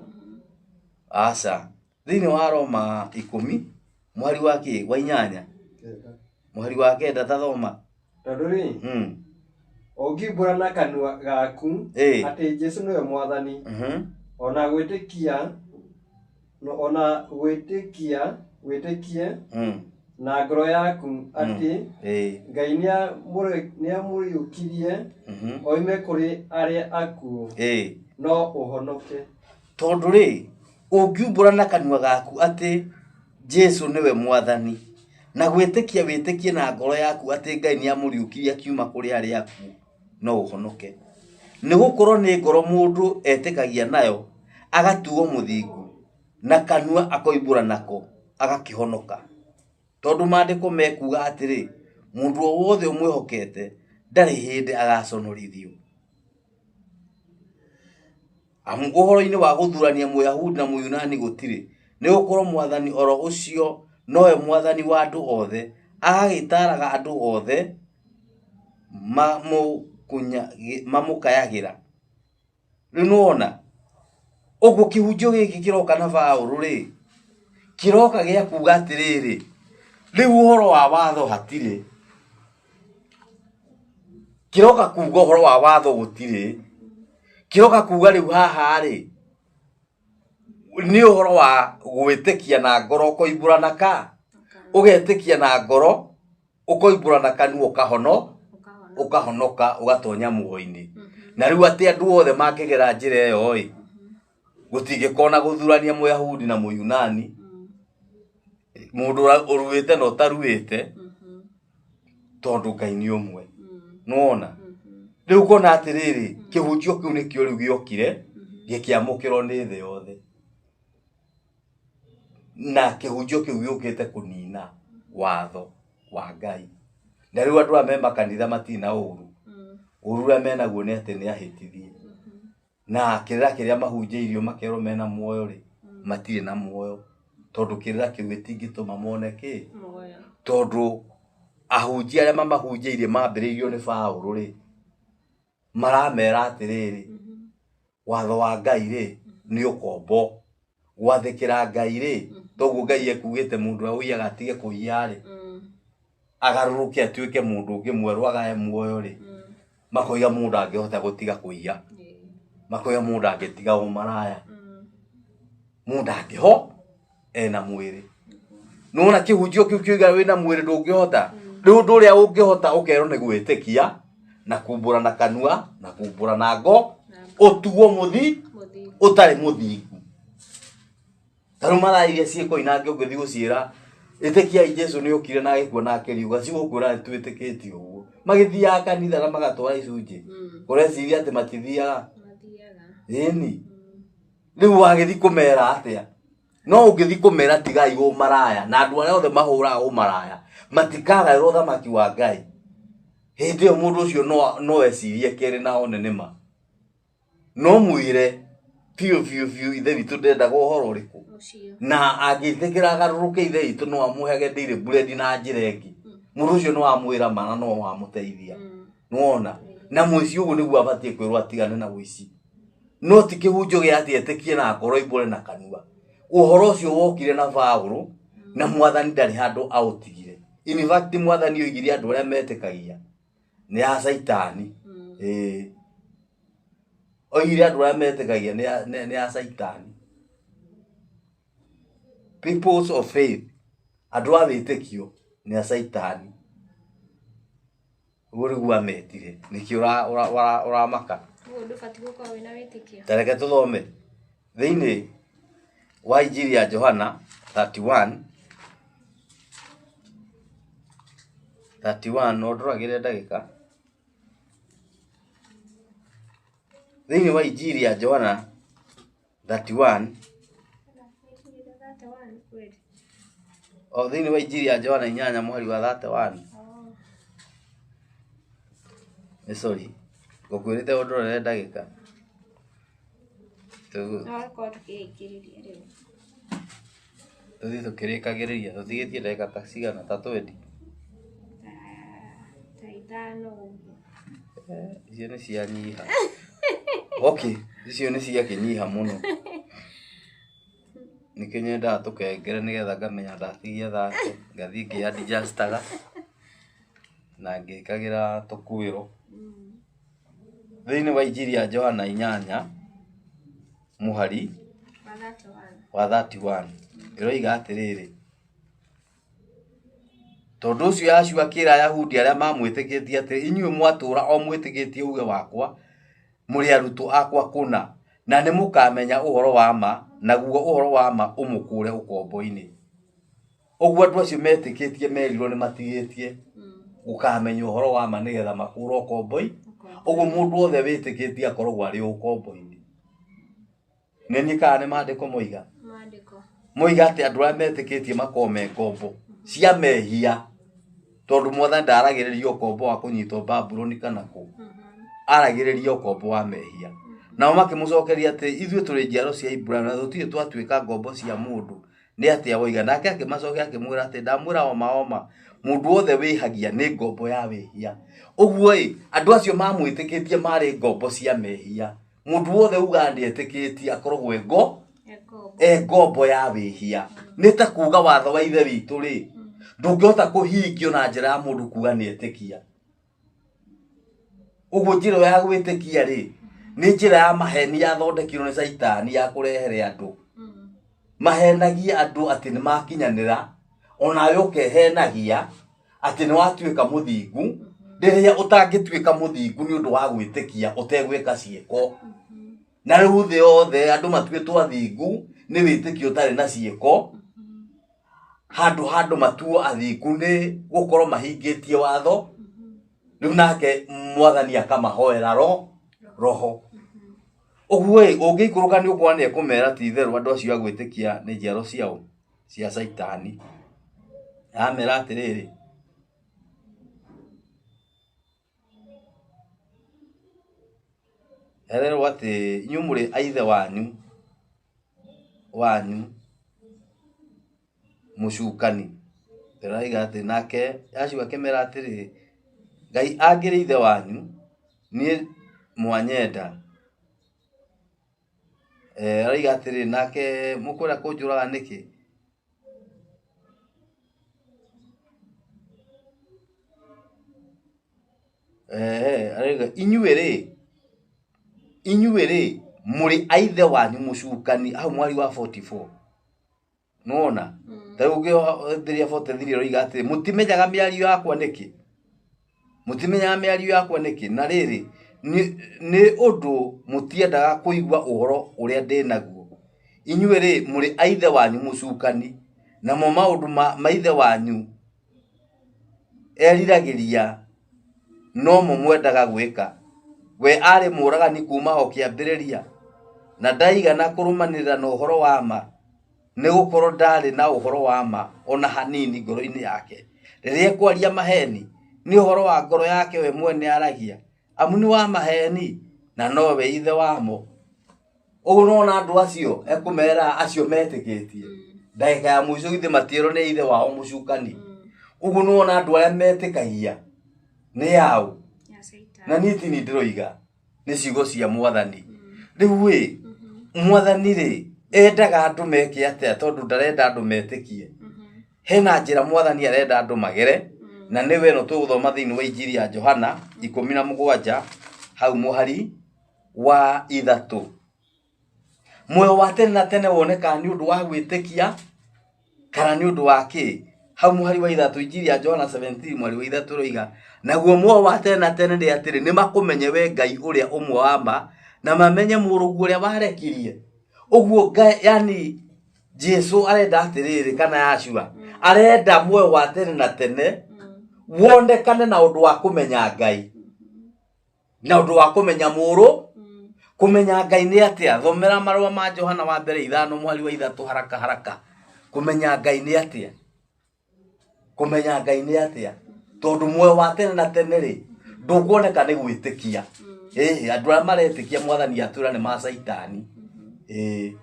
aca thĩinĩ wa Roma ikũmi mweri wa kĩ wa inyanya mweri wa kenda tathoma Tondũ rĩ, ũngiumbũra na kanua gaku atĩ Jesũ nĩwe Mwathani, ona gwĩtĩkia ona gwĩtĩkia wĩtĩkie na ngoro yaku atĩ Ngai nĩamũriũkirie oime kũrĩ arĩa akuũ, no ũhonoke. Tondũ rĩ, ũngiumbũra na kanua gaku atĩ Jesu nĩwe Mwathani, na gwĩtĩkia wĩtĩkie na ngoro yaku atĩ Ngai nĩamũriũkirie akiuma kũrĩ arĩa akuũ, no ũhonoke. Nĩ gũkorwo nĩ ngoro mũndũ etĩkagia nayo, agatuo mũthingu, na kanua akoimbũra nako, agakĩhonoka. Tondũ maandĩko mekuga atĩrĩ, mũndũ o wothe ũmwĩhokete ndarĩ hĩndĩ agaconorithio. Amu ũhoro-inĩ wa gũthurania Mũyahudi na Mũyunani gũtirĩ, nĩ gũkorwo Mwathani oro ũcio nowe Mwathani wa andũ othe, agagĩtaaraga andũ othe mamũkayagĩra. Rĩu nĩwona, ũguo kĩhunjio gĩkĩ kĩroka na Paũlũ rĩ, kĩroka gĩa kuga atĩrĩrĩ, rĩu ũhoro wa watho hatirĩ. Kĩroka kuga ũhoro wa watho gũtirĩ. Kĩroka kuga rĩu haha rĩ, nĩ ũhoro wa gwĩtĩkia na ngoro ũkoimbũra na ka, ũgetĩkia na ngoro ũkoimbũra na kanua ũkahono ũkahonoka ũgatonya muoyo-inĩ. Na rĩu atĩ andũ othe mangĩgera njĩra ĩyo ĩ, gũtingĩkorwo na gũthurania Mũyahudi na Mũyunani, mũndũ ũruĩte na ũtaruĩte, tondũ Ngai nĩ ũmwe. Nĩwona? Rĩu ũkona atĩrĩrĩ, kĩhunjio kĩu nĩkĩo rĩu gĩokire, gĩkĩamũkĩrwo nĩ thĩ yothe. Na kĩhunjio kĩu gĩũkĩte kũnina watho wa Ngai. Na rĩu andũ aya me makanitha matirĩ na ũru. Ũru ũrĩa menaguo nĩ atĩ nĩ ahĩtithie. Na kĩrĩra kĩrĩa mahunjĩirio makerwo mena muoyo rĩ, matirĩ na muoyo. Tondũ kĩrĩra kĩu gĩtingĩtũma mone kĩ? Tondũ ahunjia arĩa mamahunjĩirie mambĩrĩirio nĩ Paũlũ rĩ, maramera atĩrĩrĩ, watho wa Ngai rĩ, nĩ ũkombo. Gwathĩkĩra Ngai rĩ, toguo Ngai ekugĩte mũndũ ũrĩa ũiyaga atige kũiya rĩ, agarũrũke atuĩke mũndũ ũngĩ mwerũ agae muoyo rĩ, makoiga mũndũ ndangĩhota gũtiga kũiya, makoiga mũndũ ndangĩtiga ũmaraya, mũndũ ndangĩho ena mwĩrĩ. Nĩwona kĩhunjio kĩu kĩuga wĩna mwĩrĩ ndũngĩhota. Rĩu ũndũ ũrĩa ũngĩhota ũkerwo nĩ gwĩtĩkia na kumbũra na kanua na kumbũra na ngo ũtuo mũthi Mũthingu. ũtarĩ mũthingu. Ta rĩu mathaa iria ciĩkoinange ũngĩthiĩ gũciĩra ĩtĩkiai Jesu nĩ okire na agĩkua na akĩriũka, cigũkwĩra nĩ twĩtĩkĩtie ũguo. Magĩthiaga kanitha na magatwara icunjĩ. Ũreciria atĩ matithiaga? Mathiaga. Ĩni. Rĩu wagĩthiĩ kũmera atĩa? No ũngĩthiĩ kũmera tigai ũmaraya na andũ arĩa othe mahũraga ũmaraya matikagaĩrwo ũthamaki wa Ngai. Hĩndĩ ĩyo mũndũ ũcio no ecirie kerĩ na one nĩ ma. No mwĩre biũ biũ biũ ithe witũ ndendaga ũhoro ũrĩkũ. Ũcio. Na angĩtĩkĩra agarũrũke ithe witũ no amũhege daily bread na njĩra ĩngĩ. Mũndũ ũcio no amwĩra ma na no amũteithia. Nĩwona? Na mũici ũguo nĩguo abatiĩ kwĩrwo atigane na ũici. No ti kĩhunjio gĩa atĩ etĩkie na akorwo oimbũre na kanua. Ũhoro ũcio wokire na Paũlũ na mwathani ndarĩ handũ aũtigire. In fact mwathani oigire andũ arĩa metĩkagia nĩ a caitani. Ĩĩ. Oigire andũ arĩa metĩkagia nĩ a caitani. Peoples of faith, andũ a wĩtĩkio nĩ a caitani. Ũguo nĩguo ametire. Nĩkĩo ũramaka. Ũguo ndũbatiĩ gũkorwo wĩna wĩtĩkio. Ta reke tũthome thĩinĩ wa Injiri ya Johana 31 31 no ndũragĩre ndagĩka. Thĩinĩ wa Injiri ya Johana 31 o thĩinĩ wa Injiri ya Johana 8 mũhari wa 31. Nĩ sorry, ngũkwĩrĩte ũndorere ndagĩka. No gũkorwo tũkĩrĩkĩrĩria rĩu. Tũthiĩ tũkĩrĩkagĩrĩria, tũtigĩtie ndagĩka ta cigana ta 20. Ta ithano ũguo. Icio nĩ cianyiha. Okay, icio nĩ ciakĩnyiha mũno. Nĩkĩo nyendaga tũkengere nĩgetha ngamenya ndatigia 30, ngathiĩ ngĩ-adjust-aga na ngĩkagĩra tũkuĩro. Thĩinĩ wa Injiri ya Johana 8 mũhari Wa 31. wa 31 ĩroiga atĩrĩrĩ, tondũ ũcio Yahshua akĩra Ayahudi arĩa mamwĩtĩkĩtie atĩrĩ, inyuĩ mwatũũra o mwĩtĩkĩtie uuge wakwa, mũrĩ arutwo akwa kũna, na nĩ mũkamenya ũhoro wa ma, naguo ũhoro wa ma ũmũkũũre ũkombo-inĩ. Ũguo andũ acio metĩkĩtie merirwo nĩ matigĩtie gũkamenya ũhoro wa ma nĩgetha makũũrwo ũkombo-inĩ. Ũguo mũndũ wothe wĩtĩkĩtie akoragwo arĩ ũkombo-inĩ. Nĩ niĩ kana nĩ maandĩko moiga? Maandĩko. Moiga atĩ andũ arĩa metĩkĩtie makoragwo me ngombo cia mehia, tondũ mwathani ndaragĩrĩria ũkombo wa kũnyitwo Babuloni kana kũ. Aragĩrĩria ũkombo wa mehia. Nao makĩmũcokeria atĩ ithuĩ tũrĩ njiaro cia Iburahĩmu na tũtirĩ twatuĩka ngombo cia mũndũ. Nĩ atĩa woiga? Nake akĩmacokia akĩmwĩra atĩ ndamwĩra oma oma, mũndũ wothe wĩhagia nĩ ngombo ya wĩhia. Ũguo ĩ, andũ acio mamwĩtĩkĩtie marĩ ngombo cia mehia. Mũndũ wothe ugaga nĩetĩkĩtie akoragwo e ngombo ya wĩhia. Nĩ ta kuga watho wa ithe witũ rĩ, ndũngĩhota kũhingio na njĩra ya mũndũ kuga nĩetĩkia. Ũguo njĩra ya gwĩtĩkia rĩ, nĩ njĩra ya maheni yathondekirwo nĩ caitani ya kũrehere andũ. Mahenagia andũ atĩ nĩ makinyanĩra, onawe ũkehenagia atĩ nĩ watuĩka mũthingu, rĩrĩa ũtangĩtuĩka mũthingu nĩ ũndũ wa gwĩtĩkia ũtegwĩka ciĩko. Na rĩu thĩ yothe andũ matuĩtwo athingu nĩ wĩtĩkio ũtarĩ na ciĩko, handũ handũ matuo athingu nĩ gũkorwo mahingĩtie watho, rĩu nake mwathani akamahoera roho. Ũguo ĩ, ũngĩikũrũka nĩ ũkuona nĩ ekũmera ti itherũ andũ acio a gwĩtĩkia nĩ njiaro ciao cia caitani. Aramera atĩrĩrĩ, ererwo atĩ inyuĩ mũrĩ a ithe wanyu mũcukani. Ndĩraiga atĩ nake Yahshua akĩmera atĩrĩrĩ, Ngai angĩrĩ ithe wanyu, niĩ mwanyenda. Araiga atĩrĩrĩ, nake mũkwenda kũnjũraga nĩkĩ? Araiga inyuĩ rĩ mũrĩ a ithe wanyu mũcukani, hau mwari wa 44. Nĩwona? Ta rĩu ũngĩthĩria 43 ĩroiga atĩrĩ, mũtimenyaga mĩario yakwa nĩkĩ? Mũtimenyaga mĩario yakwa nĩkĩ? Na rĩrĩ, nĩ ũndũ mũtiendaga kũigua ũhoro ũrĩa ndĩ naguo. Inyuĩ-rĩ, mũrĩ a ithe wanyu mũcukani, namo maũndũ ma ithe wanyu eriragĩria nomo mwendaga gwĩka. We aarĩ mũũragani kuuma o kĩambĩrĩria, na ndaigana kũrũmanĩrĩra na ũhoro wa ma, nĩ gũkorwo ndarĩ na ũhoro wa ma o na hanini ngoro-inĩ yake. Rĩrĩa ekwaria maheeni, nĩ ũhoro wa ngoro yake we mwene aragia, amu nĩ wa maheeni, na nowe ithe wamo. Ũguo nĩwona andũ acio ekũmera acio metĩkĩtie ndagĩka ya mũico githĩ matierwo nĩ ithe wao mũcukani. Ũguo nĩwona andũ arĩa metĩkagia nĩ aũ? Ya Satan. Na niĩ ti niĩ ndĩroiga, nĩ ciugo cia mwathani. Rĩu ĩ, mwathani rĩ, endaga andũ meke atĩa tondũ ndarenda andũ metĩkie? Hena njĩra mwathani arenda andũ magere, na nĩwe ĩno tũgũthoma thĩinĩ wa Injiri ya Johana 17 hau mũhari wa 3. Muoyo wa tene na tene wonekaga nĩ ũndũ wa gwĩtĩkia kana nĩ ũndũ wa kĩ? Hau mũhari wa 3, Injiri ya Johana 17 mũhari wa 3 ĩroiga, naguo muoyo wa tene na tene nĩ atĩrĩ, nĩ makũmenye we Ngai ũrĩa ũmwe wa ma, na mamenye mũrũguo ũrĩa warekirie. Ũguo Ngai, yani Jesu arenda atĩrĩrĩ, kana Yahshua arenda muoyo wa tene na tene wonekane na ũndũ wa kũmenya Ngai na ũndũ wa kũmenya mũrũ. Kũmenya Ngai nĩ atĩa? Thomera marũa ma Johana wa mbere 5 mũhari wa 3 haraka haraka. Kũmenya Ngai nĩ atĩa? Kũmenya Ngai nĩ atĩa? Tondũ muoyo wa tene na tene rĩ, ndũkuoneka nĩ gwĩtĩkia. Ĩĩ, andũ arĩa maretĩkia mwathani atwĩra nĩ ma Caitani. Ĩĩ.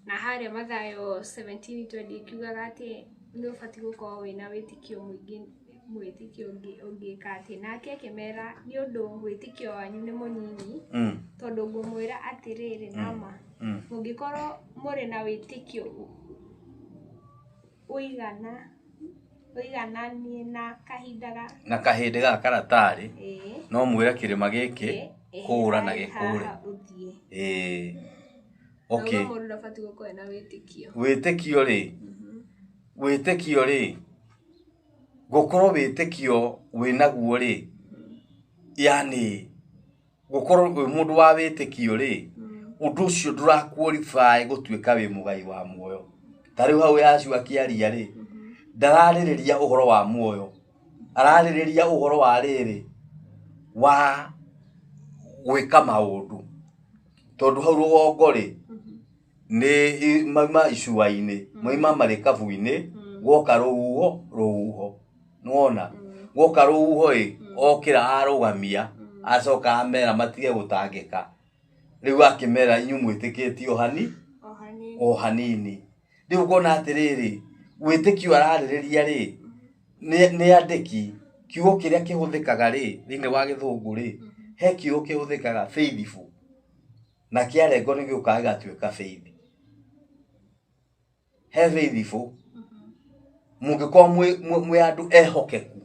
Na harĩa Mathayo 17:20 ĩkiugaga atĩ nĩ ũbatiĩ gũkorwo wĩna wĩtĩkio mũingĩ, wĩtĩkio ũngĩka atĩ. Nake akĩmera, nĩ ũndũ wĩtĩkio wanyu nĩ mũnini, tondũ ngũmwĩra atĩrĩrĩ nama, mũngĩkorwo mũrĩ na wĩtĩkio ũigananie na kahinda ga na kahĩndĩ ga karatarĩ, no mwĩre kĩrĩma gĩkĩ kũũra na gĩkũũre. Ũthiĩ. Ĩĩ. Okay. Mũndũ ndabatiĩ gũkorwo ena wĩtĩkio. Wĩtĩkio rĩ, wĩtĩkio rĩ, gũkorwo wĩtĩkio wĩnaguo rĩ, yani gũkorwo wĩ mũndũ wa wĩtĩkio rĩ, ũndũ ũcio ndũra qualify gũtuĩka wĩ mũgai wa muoyo. Ta rĩu hau Yahshua akĩaria rĩ, ndararĩrĩria ũhoro wa muoyo, ararĩrĩria ũhoro wa rĩrĩ, wa gwĩka maũndũ. Tondũ hau rũgongo rĩ, nĩ mauma icua-inĩ, mauma marikabu-inĩ, gwoka rũhuho, rũhuho. Nĩwona? Gwoka rũhuho ĩ, okĩra arũgamia, acoka amera matige gũtangĩka. Rĩu akĩmera inyuĩ mwĩtĩkĩtie o hani, o hanini. Rĩu ũkona atĩrĩrĩ, wĩtĩkio ararĩrĩria rĩ, nĩ andĩki, kiugo kĩrĩa kĩhũthĩkaga rĩ, thĩinĩ wa gĩthũngũ rĩ, he kiugo kĩhũthĩkaga faithful, na kĩarengwo nĩ gĩũkaga gĩgatuĩka faith. He faithful, mũngĩkorwo mwĩ andũ ehokeku.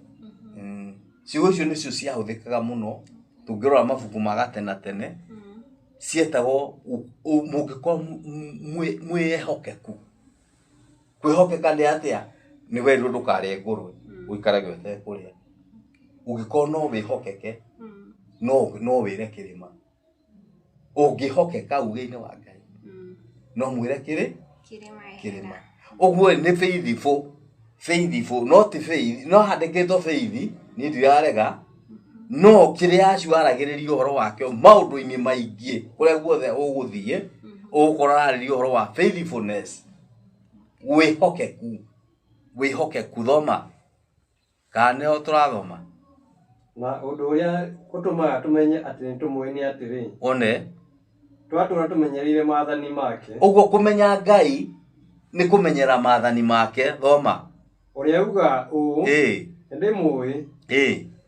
Ciugo icio nĩcio ciahũthĩkaga mũno, tũngĩrora mabuku ma gatene tene, cietagwo mũngĩkorwo mwĩ ehokeku. Kwĩhokeka nĩ atĩa? Nĩ werirwo ndũkarĩe ngũrwe, ũikarage ũtekũrĩa. Ũngĩkorwo no wĩhokeke, no wĩre kĩrĩma. Ũngĩhokeka uge-inĩ wa Ngai, no mwĩre kĩrĩ? Kĩrĩma. Ũguo nĩ faithful, faithful, no ti faith, no handĩkĩtwo faith, niĩ ndirarega, no kĩrĩa acio aragĩrĩria ũhoro wake maũndũ-inĩ maingĩ, kũrĩa guothe ũgũthiĩ, ũgũkora ararĩria ũhoro wa faithfulness, wĩhokeku, wĩhokeku. Thoma, kana nĩho tũrathoma? Na ũndũ ũrĩa ũtũmaga tũmenye atĩ nĩ tũmũĩ nĩ atĩrĩ, One, twatũũra tũmenyereire maathani make. Ũguo kũmenya Ngai nĩ kũmenyera maathani make. Thoma. Ũrĩa ugaga ũũ, nĩ ndĩmũĩ,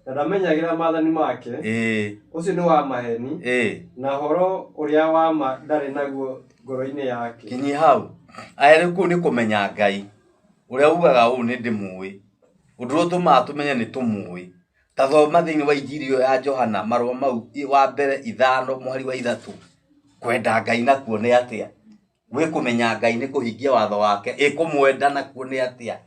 na ndamenyagĩrĩra maathani make, ũcio nĩ wa maheni, na ũhoro ũrĩa wa ma ndarĩ naguo ngoro-inĩ yake. Kinyi hau. Aya, rĩu kũu nĩ kũmenya Ngai. Ũrĩa ugaga ũũ nĩ ndĩmũĩ. Ũndũ ũrĩa ũtũmaga tũmenye nĩ tũmũĩ. Ta thoma thĩinĩ wa Injiri ĩyo ya Johana marũa mau wa mbere 5 mũhari wa 3. Kwenda Ngai nakuo nĩ atĩa? Gwĩ kũmenya Ngai nĩ kũhingia watho wake, ĩ kũmwenda nakuo nĩ atĩa?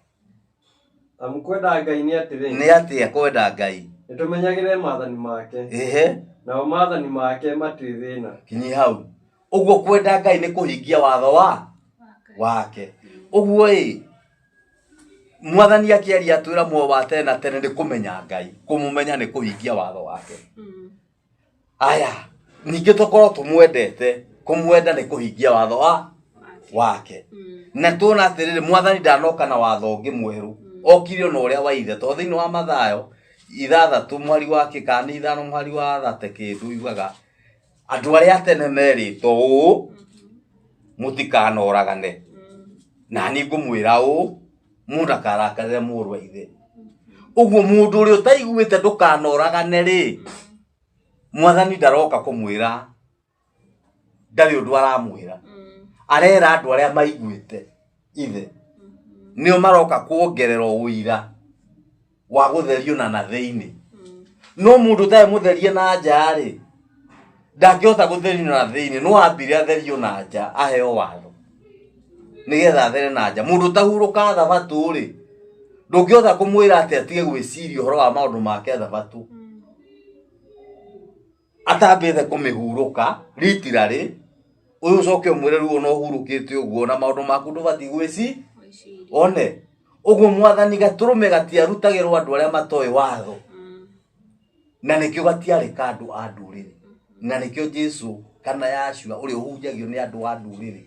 Amu kwenda Ngai nĩ atĩrĩ, Nĩ atĩa kwenda Ngai? Nĩtũmenyagĩrĩre maathani make, Ehe, namo maathani make matirĩ thĩna. Kinyi hau. Ũguo kwenda Ngai nĩ kũhingia watho wa wake. Ũguo ĩ, mwathani akĩaria atwĩra muoyo wa tene na tene nĩ kũmenya Ngai, kũmũmenya nĩ kũhingia watho wake. Aya, ningĩ tũkorwo tũmwendete, kũmwenda nĩ kũhingia watho wa wake. Na tuona atĩrĩrĩ, mwathani ndanoka na watho ũngĩ mwerũ, okire ona ũrĩa wa ithe, tondũ thĩinĩ wa Mathayo ithathatũ mweri wa kĩ kana nĩ ithano mweri wa thate kĩndũ yugaga andũ arĩa a tene merĩtwo ũũ, mũtikanoragane, na niĩ ngũmwĩra ũũ, mũndũ ndakarakarĩre mũrũ wa ithe. Ũguo mũndũ ũrĩa ũtaiguĩte ndũkanoragane rĩ, mwathani ndaroka kũmwĩra, ndarĩ ũndũ aramwĩra, arera andũ arĩa maiguĩte ithe, nĩo maroka kuongerera ũira wa gũtherio na na thĩinĩ. No mũndũ ũtarĩ mũtherie na nja rĩ, ndangĩhota gũtherio na thĩinĩ, no ambire atherio na nja aheo watho nĩgetha athere na nja. Mũndũ ũtahurũkaga thabatũ rĩ, ndũngĩhota kũmwĩra atĩ atige gwĩciria ũhoro wa maũndũ make thabatũ atambĩte kũmĩhurũka ritirarĩ, ũyũ ũcoke ũmwĩre rĩu ona ũhurũkĩte ũguo na maũndũ maku ndũbatiĩ gwĩci one. Ũguo mwathani gatũrũme gatiarutagĩrwo andũ arĩa matoĩ watho, na nĩkĩo gatiarĩ ka andũ a ndũrĩrĩ, na nĩkĩo Jesu kana Yahshua ũrĩa ũhunjagio nĩ andũ a ndũrĩrĩ,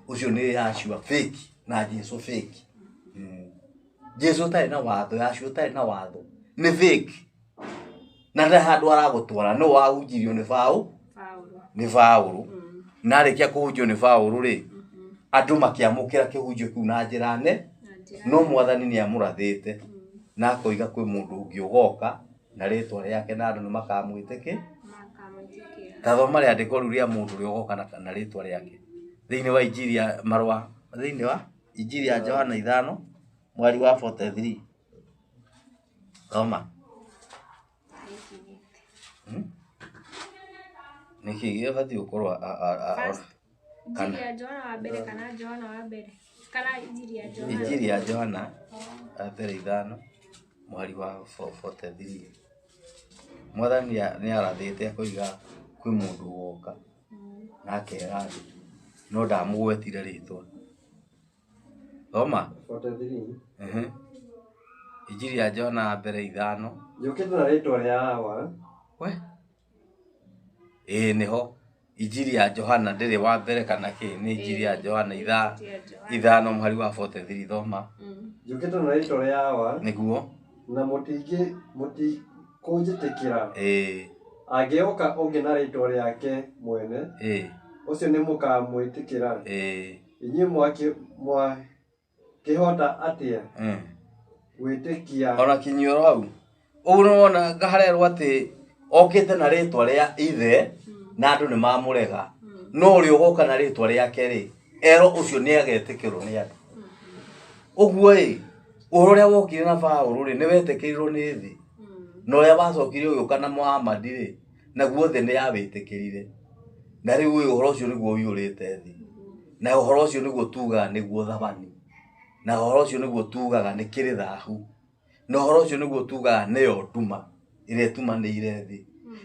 ũcio nĩ Yahshua fake na Jesu fake. Jesu ũtarĩ na watho, Yahshua ũtarĩ na watho nĩ fake, na ndarĩ handũ aragũtwara. Nĩ wahunjirio nĩ Paũlũ, nĩ Paũlũ, na arĩkia kũhunjio nĩ Paũlũ rĩ, andũ makĩamũkĩra kĩhunjio kĩu na njĩra ne, no mwathani nĩ amũrathĩte na akoiga kwĩ mũndũ ũngĩ ũgoka na rĩtwa rĩake na andũ nĩ makamwĩtĩkĩ. Ta thoma rĩandĩko rĩu rĩa mũndũ ũrĩa ũgoka na rĩtwa rĩake thĩinĩ wa Injiri ya marũa, thĩinĩ wa Injiri ya Johana 5 mweri wa 43. Thoma. Nĩkĩ gĩbatiĩ gũkorwo Injiri ya Johana wa mbere kana Johana wa mbere kana Injiri ya Johana? Injiri ya Johana wa mbere 5 mweri wa 43. Mwathani nĩ arathĩte akoiga kwĩ mũndũ ũgoka na akera andũ, no ndamũgwetire rĩtwa. Thoma. 43. Injiri ya Johana wa mbere 5. Njũkĩte na rĩtwa rĩa Awa. We? Ĩĩ nĩho. Injiri ya Johana ndĩrĩ wa mbere kana kĩ, nĩ Injiri ya Johana 5 mũhari wa 43. Thoma. Njũkĩte na rĩtwa rĩa Awa. Nĩguo. Na mũtikũnjĩtĩkĩra. Ĩĩ. Angĩũka ũngĩ na rĩtwa rĩake mwene, Ĩĩ. ũcio nĩ mũkamwĩtĩkĩra. Ĩĩ. Inyuĩ mwakĩhota atĩa gwĩtĩkia? Ona kinyuoro hau. Ũguo nĩwona harerwo atĩ okĩte na rĩtwa rĩa ithe na andũ nĩ mamũrega, no ũrĩa ũgoka na rĩtwa rĩake rĩ, ero ũcio nĩ agetĩkĩrwo nĩ andũ. Ũguo ĩ, ũhoro ũrĩa wokire na Paũlũ rĩ, nĩ wetĩkĩrirwo nĩ thĩ, na ũrĩa wacokire ũgĩũka na Muhammad rĩ, naguo thĩ nĩ yawĩtĩkĩrire. Na rĩu ĩ, ũhoro ũcio nĩguo ũiyũrĩte thĩ, na ũhoro ũcio nĩguo tugaga nĩguo thabani, na ũhoro ũcio nĩguo tugaga nĩ kĩrĩ thahu, na ũhoro ũcio nĩguo tugaga nĩyo nduma ĩrĩa ĩtumanĩire thĩ,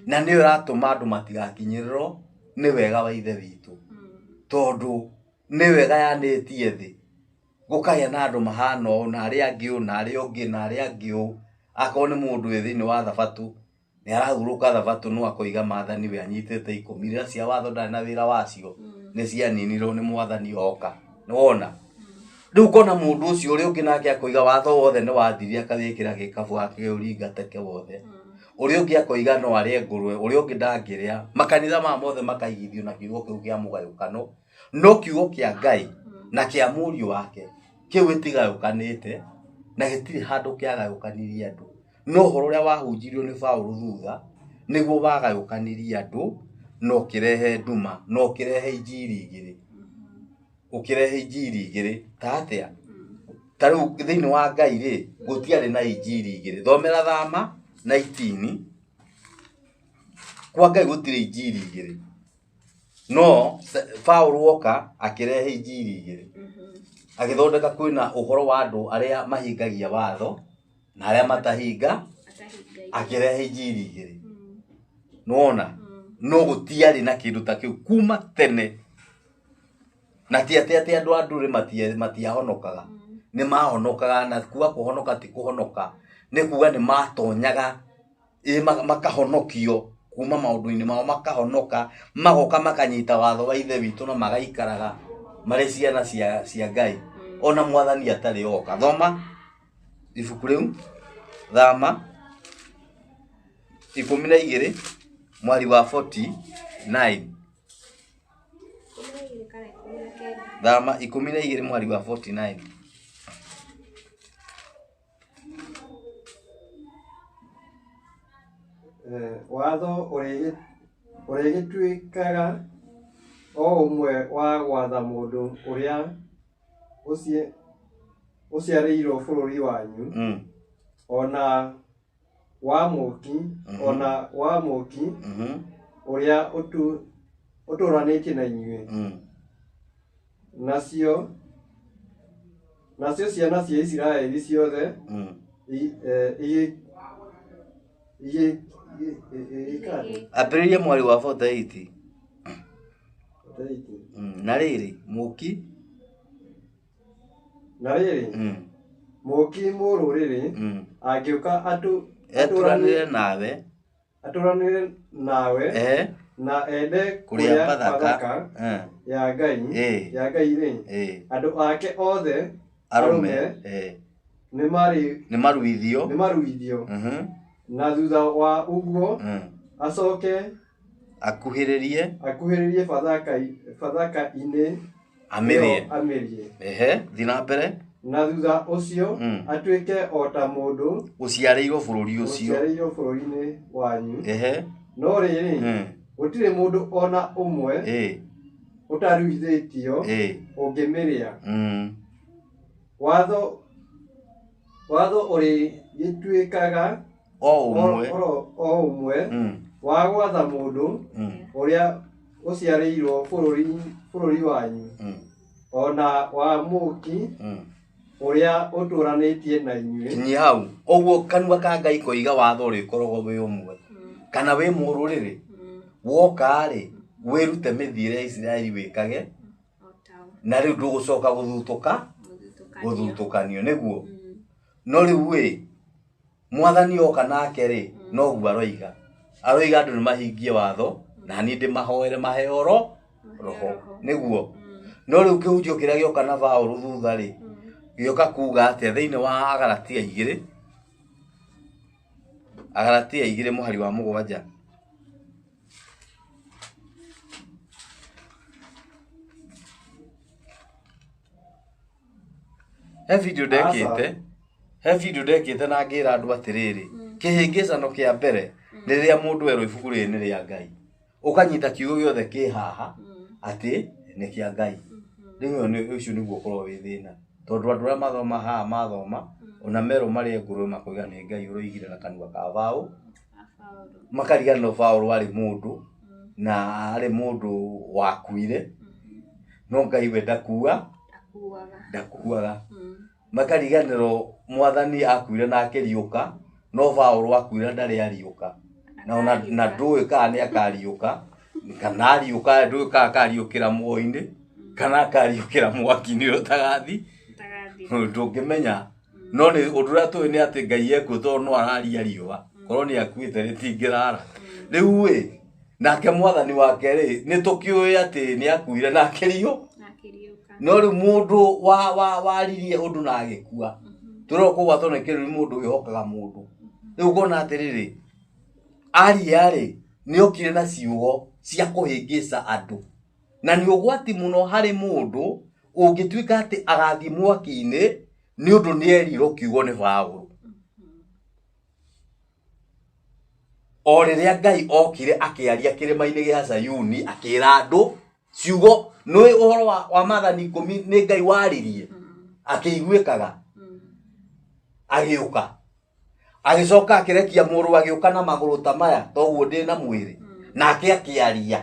na nĩyo ĩratũma andũ matigakinyĩrĩrwo nĩ wega wa ithe witũ, tondũ nĩyo ĩgayanĩtie thĩ, gũkagĩa na andũ mahana ũũ na arĩa angĩ ũũ na arĩa ũngĩ na arĩa angĩ ũũ. Akorwo nĩ mũndũ wĩ thĩinĩ wa thabatũ, nĩ arahurũka thabatũ no akoiga maathani we anyitĩte 10 iria cia watho ndarĩ na wĩra wacio, nĩ cianinirwo nĩ mwathani oka. Nĩwona? Rĩu ũkona mũndũ ũcio ũrĩa ũngĩ nake akoiga watho wothe nĩ wathirire, akawĩkĩra gĩkabu akĩũringa teke wothe. Ũrĩa ũngĩ akoiga no arĩe ngũrwe, ũrĩa ũngĩ ndangĩrĩa. Makanitha maya mothe makaigithio na kiugo kĩu kĩa mũgayũkano, no kiugo kĩa Ngai na kĩa mũriũ wake kĩu gĩtigayũkanĩte na gĩtirĩ handũ kĩagayũkanirie andũ. No ũhoro ũrĩa wahunjirio nĩ Paũlũ thutha nĩguo wagayũkanirie andũ na ũkĩrehe nduma na ũkĩrehe injiri igĩrĩ. Ũkĩrehe injiri igĩrĩ ta atĩa? Ta rĩu thĩinĩ wa Ngai rĩ, gũtiarĩ na injiri igĩrĩ. Thomera Thama 19, kwa Ngai gũtirĩ injiri igĩrĩ. No Paũlũ oka akĩrehe injiri igĩrĩ, agĩthondeka kwĩna ũhoro wa andũ arĩa mahingagia watho na arĩa matahinga, Atahingagia. akĩrehe injiri igĩrĩ. Nĩwona? No gũtiarĩ na kĩndũ ta kĩu kuma tene. Na ti atĩ atĩ andũ a ndũrĩrĩ matiahonokaga. Nĩ mahonokaga, na kuga kũhonoka ti kũhonoka, nĩ kuga nĩ matonyaga, makahonokio kuma maũndũ-inĩ mao, makahonoka, magoka makanyita watho wa Ithe witũ na magaikaraga marĩ ciana cia Ngai, ona mwathani atarĩ oka. Thoma ibuku rĩu, Thama 12 mweri wa 49. 12 kana 19? Thama 12 mweri wa 49. Watho ũrĩgĩtuĩkaga o ũmwe wa gwatha mũndũ ũrĩa ũciarĩirwo bũrũri wanyu, ona wa mũũki, ona wa mũũki ũrĩa ũtũũranĩtie na inyuĩ. Nacio ciana cia Isiraeli ciothe Ambĩrĩria mweri wa 48. Na rĩrĩ, mũũki. Na rĩrĩ, mũũki mũrũrĩrĩ angĩũka Etũranĩre nawe, atũranĩre nawe na ende kũrĩa kũrĩa Bathaka Bathaka ya Ngai ya Ngai rĩ, andũ ake othe arũme arũme nĩ maruithio, nĩmaruithio, na thutha wa ũguo acoke akuhĩrĩrie akuhĩrĩrie Bathaka-inĩ amĩrĩe. ĩyo amĩrĩe. Ehe, thiĩ na mbere. Na thutha ũcio atuĩke o ta mũndũ ũciarĩirwo bũrũri ũcio, ũciarĩirwo bũrũri-inĩ wanyu. Ehe. No rĩrĩ, gũtirĩ mũndũ ona ũmwe ũtaruithĩtio ũngĩmĩrĩa. Watho ũrĩgĩtuĩkaga o ũmwe o ũmwe wa gwatha mũndũ ũrĩa ũciarĩirwo bũrũri wanyu, ona wa mũũki ũrĩa ũtũũranĩtie na inyuĩ. Kinyia hau. Ũguo kanua ka Ngai koiga watho ũrĩkoragwo wĩ ũmwe, kana wĩ mũrũrĩrĩ woka rĩ, wĩrute mĩthiĩre ya Isiraeli wĩkage, na rĩu ndũgũcoka gũthutũkanio nĩguo. No rĩu ĩ, mwathani oka nake rĩ, noguo aroiga, aroiga andũ nĩ mahingie watho na niĩ ndĩmahoere maheo roho nĩguo. No rĩu kĩhunjio kĩrĩa gĩoka na Paũlũ thutha rĩ, gĩoka kuga atĩa thĩinĩ wa Agalatia 2, Agalatia 2 mũhari wa 7. He video ndekĩte, he video ndekĩte na ngĩra andũ atĩrĩrĩ, kĩhĩngĩcano kĩa mbere nĩ rĩrĩa mũndũ erwo ibuku rĩrĩ nĩ rĩa Ngai, ũkanyita kiugo gĩothe kĩ haha atĩ nĩ kĩa Ngai. Rĩu ũyũ nĩ ũcio nĩguo ũkoragwo wĩ thĩna, tondũ andũ arĩa mathoma haha mathoma ona merwo marĩe ngũrwe makoiga nĩ Ngai ũroigire na kanua ka Paũlũ, makariganĩrwo Paũlũ arĩ mũndũ na arĩ mũndũ wakuire, no Ngai we ndakuaga. Makariganĩrwo mwathani akuire na akĩriũka, no Paũlũ akuire na ndarĩ ariũka, na ona na ndũĩ kana nĩ akariũka, kana ariũka ndũĩ kana akariũkĩra muoyo-inĩ kana akariũkĩra mwaki-inĩ ũrĩa ũtagathi, ndũngĩmenya. No nĩ ũndũ ũrĩa tũĩ nĩ atĩ Ngai ekuo, tondũ no araria riũa, korwo nĩ akuĩte rĩtingĩrara. Rĩu ĩ, nake mwathani wake rĩ, nĩ tũkĩũĩ atĩ nĩ akuire na akĩriũ, no rĩu mũndũ waririe ũndũ na agĩkua, tũrona kũgwatwo nĩ kĩrumi mũndũ wĩhokaga mũndũ. Rĩu ũkona atĩrĩrĩ, aria rĩ, nĩ okire na ciugo cia kũhĩngĩca andũ, na nĩ ũgwati mũno harĩ mũndũ ũngĩtuĩka atĩ agathiĩ mwaki-inĩ nĩ ũndũ nĩ erirwo kiugo nĩ Paũlũ. O rĩrĩa Ngai okire akĩaria kĩrĩma-inĩ gĩa Zayuni akĩra andũ ciugo, nĩ ũhoro wa maathani 10 nĩ Ngai waririe akĩiguĩkaga, agĩũka agĩcoka akĩrekia mũrũ agĩũka na magũrũ ta maya toguo ndĩ na mwĩrĩ, nake akĩaria.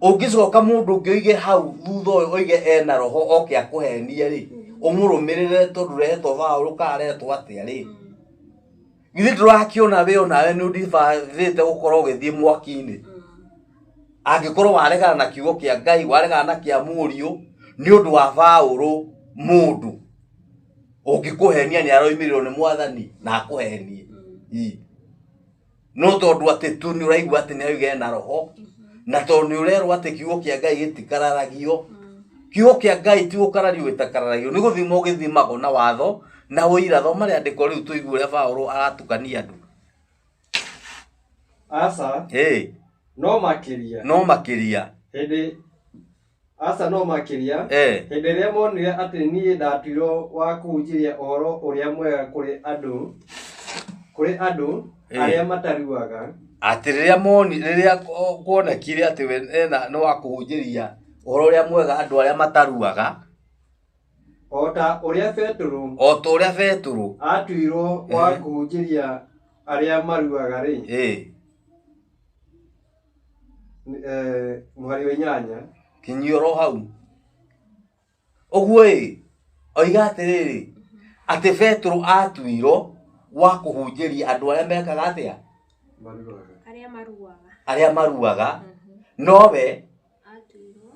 Ũngĩcoka mũndũ ũngĩ oige hau thutha ũyũ oige ena roho oke akũhenie rĩ, ũmũrũmĩrĩre tondũ ũrehetwo Paũlũ kana arehetwo atĩa rĩ, githĩ ndũrakĩona we onawe nĩ ũndibithĩte gũkorwo ũgĩthiĩ mwaki-inĩ. Angĩkorwo waregana na kiugo kĩa Ngai, waregana na kĩa mũriũ nĩ ũndũ wa Paũlũ mũndũ ũngĩkũhenia nĩ aroimĩrĩrwo nĩ mwathani na akũhenie. No tondũ atĩ tu nĩ ũraigua atĩ nĩ oiga ena roho, na tondũ nĩ ũrerwo atĩ kiugo kĩa Ngai gĩtikararagio, kiugo kĩa Ngai ti gũkarario gĩtakararagio, nĩ gũthimwo gĩthimagwo na watho na ũira. Thoma rĩandĩko rĩu tũigue ũrĩa Paũlũ aratukania andũ. Aca. No makĩria. No makĩria. Hĩndĩ aca no makĩria. Hĩndĩ ĩrĩa monire atĩ niĩ ndatuirwo wa kũhunjĩria ũhoro ũrĩa mwega kũrĩ andũ, kũrĩ andũ arĩa mataruaga. Atĩ rĩrĩa moni, rĩrĩa kuonekire atĩ we ena nĩ wa kũhunjĩria ũhoro ũrĩa mwega andũ arĩa mataruaga. O ta ũrĩa Petero. O ta ũrĩa Petero. Atuirwo wa kũhunjĩria arĩa maruaga rĩ. Mũhari wa 8. Kinyia oro hau. Ũguo ĩ, oiga atĩrĩrĩ, atĩ Petero atuirwo wa kũhunjĩria andũ arĩa mekaga atĩa? Maruaga. Arĩa maruaga. Arĩa maruaga. Nowe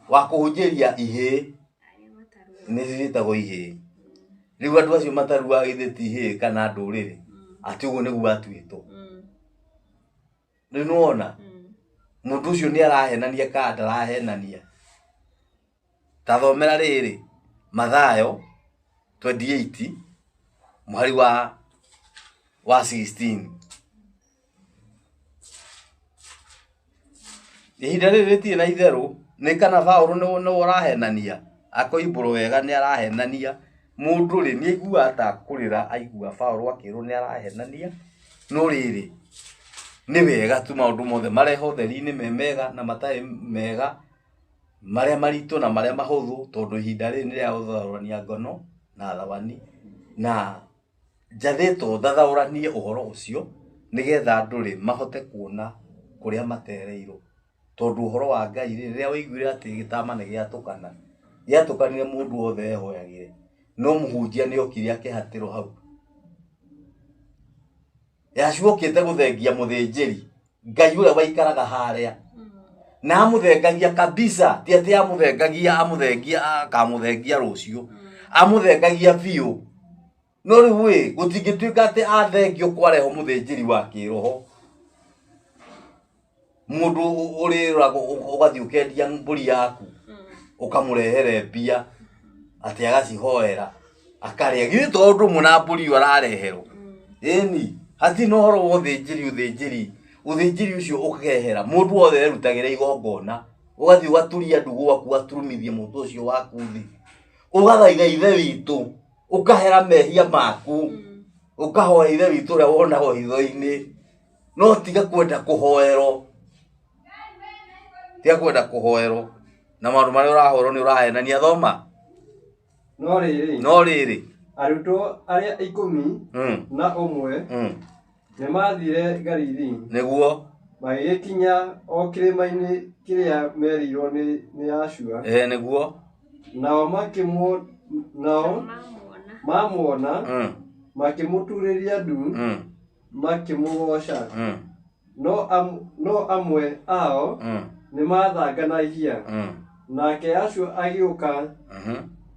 wa kũhunjĩria ihĩĩ. Nĩ ciĩtagwo ihĩĩ. Rĩu andũ acio mataruaga githĩ ti ihĩĩ kana ndũrĩrĩ. Atĩ ũguo nĩguo atuĩtwo. Rĩu nĩwona? Mũndũ ũcio nĩ arahenania kana ndarahenania. Ta thomera rĩrĩ, Mathayo 28 mũhari wa 16. Ihinda rĩrĩ rĩtirĩ na itherũ, nĩ kana Paũlũ nĩwe ũrahenania, akoimbũrwo wega nĩ arahenania. Mũndũ rĩ, nĩ aiguaga ta kũrĩra aigua Paũlũ akĩrwo nĩ arahenania, no rĩrĩ, nĩ wega tu maũndũ mothe marehe ũtheri-inĩ me mega na matarĩ mega, marĩa maritũ na marĩa mahũthũ, tondũ ihinda rĩrĩ nĩ rĩa gũthathaũrania ngono na thawani, na njathĩtwo thathaũranie ũhoro ũcio nĩgetha andũ rĩ mahote kuona kũrĩa matereirwo. Tondũ ũhoro wa Ngai rĩ, rĩrĩa waiguire atĩ gĩtama nĩ gĩatũkana, gĩatũkanire mũndũ wothe ehoyagĩre, no mũhunjia nĩ okire akĩhatĩrwo hau. Yahshua okĩte gũthengia mũthĩnjĩri Ngai ũrĩa waikaraga harĩa, na amũthengagia kabisa, ti atĩ amũthengagia amũthengia akamũthengia rũciũ, amũthengagia biũ. No rĩu ĩ, gũtingĩtuĩka atĩ athengio kwarehwo mũthĩnjĩri wa kĩroho, mũndũ ũrĩragwo ũgathiĩ ũkendia mbũri yaku ũkamũrehere mbia atĩ agacihoera akarĩa, githĩ to ũndũ ũmwe na mbũri ĩyo arareherwo? Ĩni, hatirĩ na ũhoro wa ũthĩnjĩri, ũthĩnjĩri ũthĩnjĩri ũcio ũkehera, mũndũ wothe erutagĩra igongona, ũgathiĩ ũgaturia ndu gwaku, ũgaturumithia mũtwe ũcio waku thĩ, ũgathaitha Ithe witũ, ũkahera mehia maku, ũkahoya Ithe witũ ũrĩa wonaga hitho-inĩ, no tiga kwenda kũhoerwo, tiga kwenda kũhoerwo, na maũndũ marĩa ũrahoerwo nĩ ũrahenania. Thoma. No rĩrĩ, No rĩrĩ, arutwo arĩa 11 nĩ maathire Galili, nĩguo, magĩgĩkinya o kĩrĩma-inĩ kĩrĩa merirwo nĩ Yahshua, nĩguo, nao nao mamuona makĩmũturĩria ndu, makĩmũgooca. No amwe ao nĩ maathanganagia. Nake Yahshua agĩũka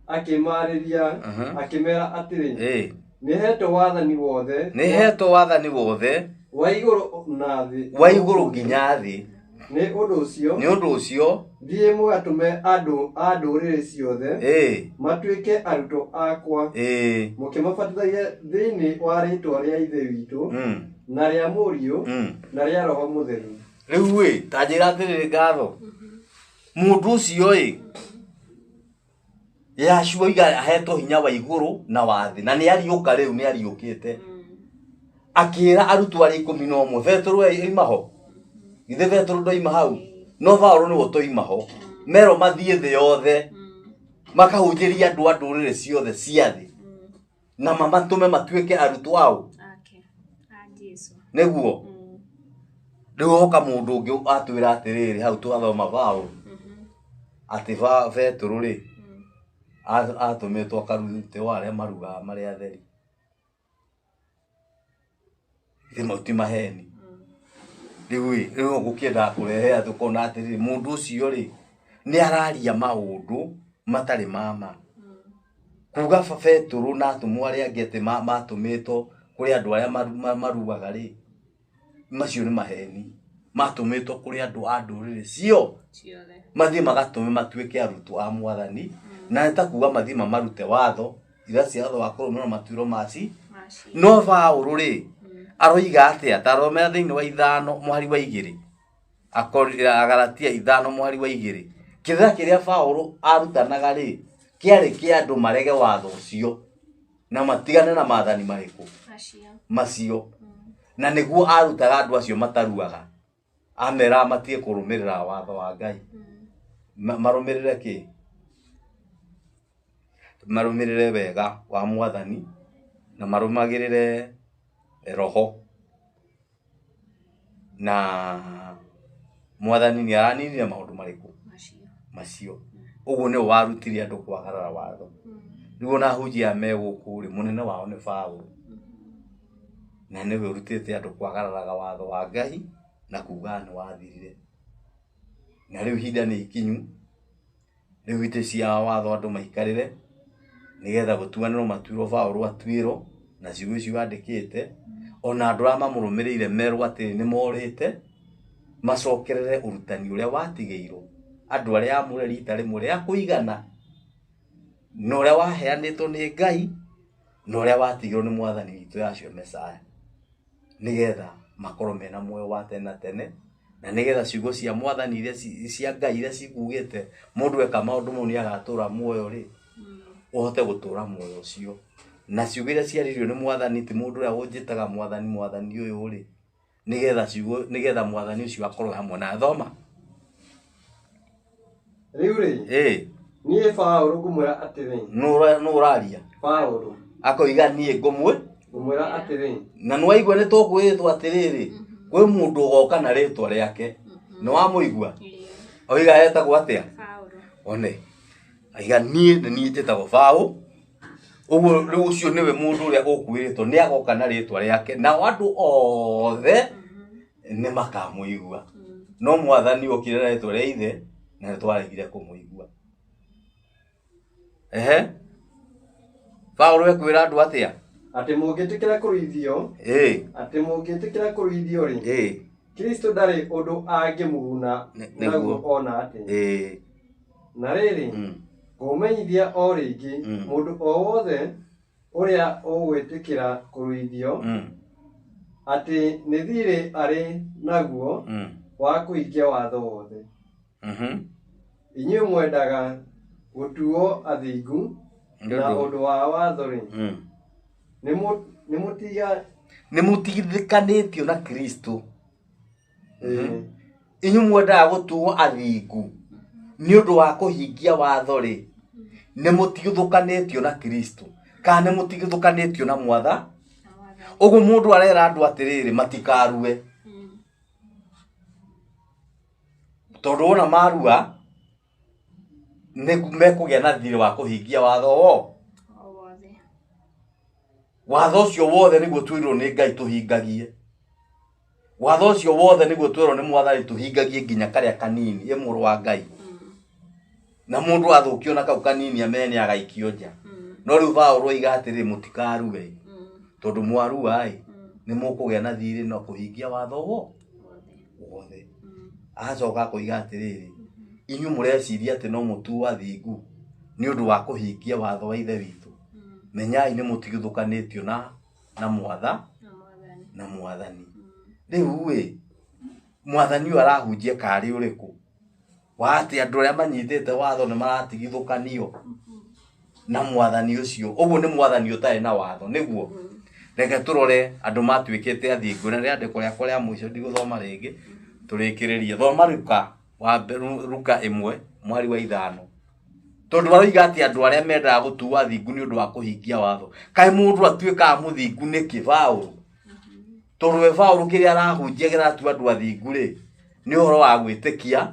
akĩmaarĩria, akĩmeera atĩrĩ, nĩhetwo wathani wothe nĩhetwo wathani wothe wa igũrũ na thĩ. Wa igũrũ nginya thĩ. Nĩ ũndũ ũcio, Nĩ ũndũ ũcio, thiĩ mũgatũme andũ a ndũrĩrĩ ciothe matuĩke arutwo akwa, mũkĩmabatithagia thĩinĩ wa rĩĩtwa rĩa Ithe witũ na rĩa Mũriũ na rĩa Roho Mũtheru. Rĩu ĩ, ta njĩra atĩrĩrĩ ngatho, mũndũ ũcio ĩ, Yahshua oiga ahetwo hinya wa igũrũ na wa thĩ, na nĩ ariũka rĩu, nĩ ariũkĩte. Akĩra arutwo arĩa 11, Petero oima ho, githĩ Petero ndoima hau, no Paũlũ nĩwe ũtoima ho. Merwo mathiĩ thĩ yothe, makahunjĩrie andũ a ndũrĩrĩ ciothe cia thĩ, na mamatũme matuĩke arutwo ao. Nĩguo. Rĩu hoka mũndũ ũngĩ atwĩra atĩrĩrĩ, hau twathoma Paũlũ. Atĩ Betũrũ rĩ atũmĩtwo akarute o arĩa marugaga marĩ atheri. Githĩ mau ti maheni? Rĩu ĩ, rĩu ũgũkĩendaga kũrehe atĩ ũkona atĩrĩrĩ, mũndũ ũcio rĩ, nĩ araria maũndũ matarĩ ma ma. Kuga Betũrũ na atũmwo arĩa angĩ atĩ matũmĩtwo kũrĩ andũ arĩa maruaga rĩ, macio nĩ maheni. Matũmĩtwo kũrĩ andũ a ndũrĩrĩ ciothe. Mathiĩ magatũme matuĩke arutwo a Mwathani, na nĩ ta kuga mathiĩ mamarute watho, ira cia watho wa kũrũmĩrĩra matuĩro maci. No Paũlũ rĩ, aroiga atĩa? Ta thomera thĩinĩ wa 5 mũhari wa 2. Agalatia 5 mũhari wa 2. Kĩrĩra kĩrĩa Paũlũ arutanaga rĩ, kĩarĩ kĩa andũ marege watho ũcio na matigane na maathani marĩkũ? Macio. Na nĩguo arutaga andũ acio mataruaga. Ameraga matige kũrũmĩrĩra watho wa Ngai. Marũmĩrĩre kĩ? Marũmĩrĩre wega wa Mwathani na marũmagĩrĩre roho. Na Mwathani nĩ araninire maũndũ marĩkũ? Macio. Ũguo nĩwe warutire andũ kwagarara watho. Rĩu ona ahunjia aya me gũkũ rĩ, mũnene wao nĩ Paũlũ. Na nĩwe ũrutĩte andũ kwagararaga watho wa Ngai na kuga nĩ wathirire. Na rĩu ihinda nĩ ikinyu, rĩu itĩ cia watho andũ maikarĩre, nĩgetha gũtuanĩrwo matuĩrwo Paũlũ atuĩrwo na ciugo icio andĩkĩte, ona andũ arĩa mamũrũmĩrĩire merwo atĩ nĩ morĩte, macokerere ũrutani ũrĩa watigĩirwo andũ arĩa amũre rita rĩmwe rĩa kũigana, na ũrĩa waheanĩtwo nĩ Ngai, na ũrĩa watigĩirwo nĩ Mwathani witũ Yahshua Messiah, nĩgetha makorwo mena muoyo wa tene na tene, na nĩgetha ciugo cia Mwathani iria cia Ngai iria cikugĩte mũndũ eka maũndũ mau nĩ agatũra muoyo rĩ, ũhote gũtũra muoyo ũcio. Na ciugo iria ciaririo nĩ Mwathani ti mũndũ ũrĩa ũnjĩtaga Mwathani, Mwathani ũyũ rĩ, nĩgetha ciugo, nĩgetha Mwathani ũcio akorwo hamwe na thoma. Rĩu rĩ, niĩ Paũlũ ngũmwĩra atĩrĩ. Nũ ũraria? Paũlũ. Akoiga niĩ ngũmwĩra atĩrĩ. Na nĩwaigua nĩ tũkwĩrĩtwo atĩrĩrĩ, kwĩ mũndũ ũgoka na rĩtwa rĩake. Nĩ wamũigua? Oiga etagwo atĩa? One. Oiga niĩ nĩ niĩ njĩtagwo Paũlũ. Ũguo rĩu ũcio nĩwe mũndũ ũrĩa ũkwĩrĩtwo nĩ agoka na rĩtwa rĩake, nao andũ othe nĩ makamũigua. No Mwathani okire na rĩtwa rĩa ithe na nĩ twaregire kũmũigua. Ehe. Paũlũ ekwĩra andũ atĩa? Atĩ mũngĩtĩkĩra kũruithio, atĩ mũngĩtĩkĩra kũruithio rĩ, Kristo ndarĩ ũndũ angĩmũguna naguo ona atĩa. Na rĩrĩ, ngũmenyithia o rĩngĩ, mũndũ o wothe ũrĩa ũgwĩtĩkĩra kũruithio, atĩ nĩ thiirĩ arĩ naguo wa kũhingia watho wothe. Inyuĩ mwendaga gũtuo athingu na ũndũ wa watho rĩ, nĩ mũtigithĩkanĩtio na Kristo. Inyuĩ mwendaga gũtuo athingu nĩ ũndũ wa kũhingia watho rĩ, nĩ mũtigithũkanĩtio na Kristo kana nĩ mũtigithũkanĩtio na mwatha. Ũguo mũndũ arera andũ atĩrĩrĩ, matikarue, tondũ wona marua nĩ mekũgĩa na thirĩ wa kũhingia watho wo. Watho ũcio wothe nĩguo twĩrwo nĩ Ngai tũhingagie. Watho ũcio wothe nĩguo twĩrwo nĩ Mwathani tũhingagie nginya karĩa kanini, ĩ mũrũ wa Ngai. Na mũndũ athũkio na kau kanini amenye nĩ agaikio nja. No rĩu Paũlũ oiga atĩrĩ, mũtikarue, tondũ mwarua ĩ, nĩ mũkũgĩa na thirĩ na kũhingia watho wothe. Acoka akoiga atĩrĩrĩ, inyuĩ mũreciria atĩ no mũtuo athingu nĩ ũndũ wa kũhingia watho wa Ithe witũ. Menyai nĩ mũtigithũkanĩtio na mwatha na Mwathani. Rĩu ĩ, Mwathani ũyũ arahunjia karĩ ũrĩkũ? Wa atĩ andũ arĩa manyitĩte watho nĩ maratigithũkanio na Mwathani ũcio. Ũguo nĩ Mwathani ũtarĩ na watho, nĩguo? Reke tũrore andũ matuĩkĩte athingu, na rĩandĩko rĩakwa rĩa mũico ndigũthoma rĩngĩ, tũrĩkĩrĩrie. Thoma Luka wa Luka 1 mweri wa 5. Tondũ maroiga atĩ andũ arĩa mendaga gũtuo athingu nĩ ũndũ wa kũhingia watho. Kaĩ mũndũ atuĩkaga mũthingu nĩkĩ, Paũlũ? Tondũ we Paũlũ kĩrĩa arahunjia kĩratua andũ athingu rĩ, nĩ ũhoro wa gwĩtĩkia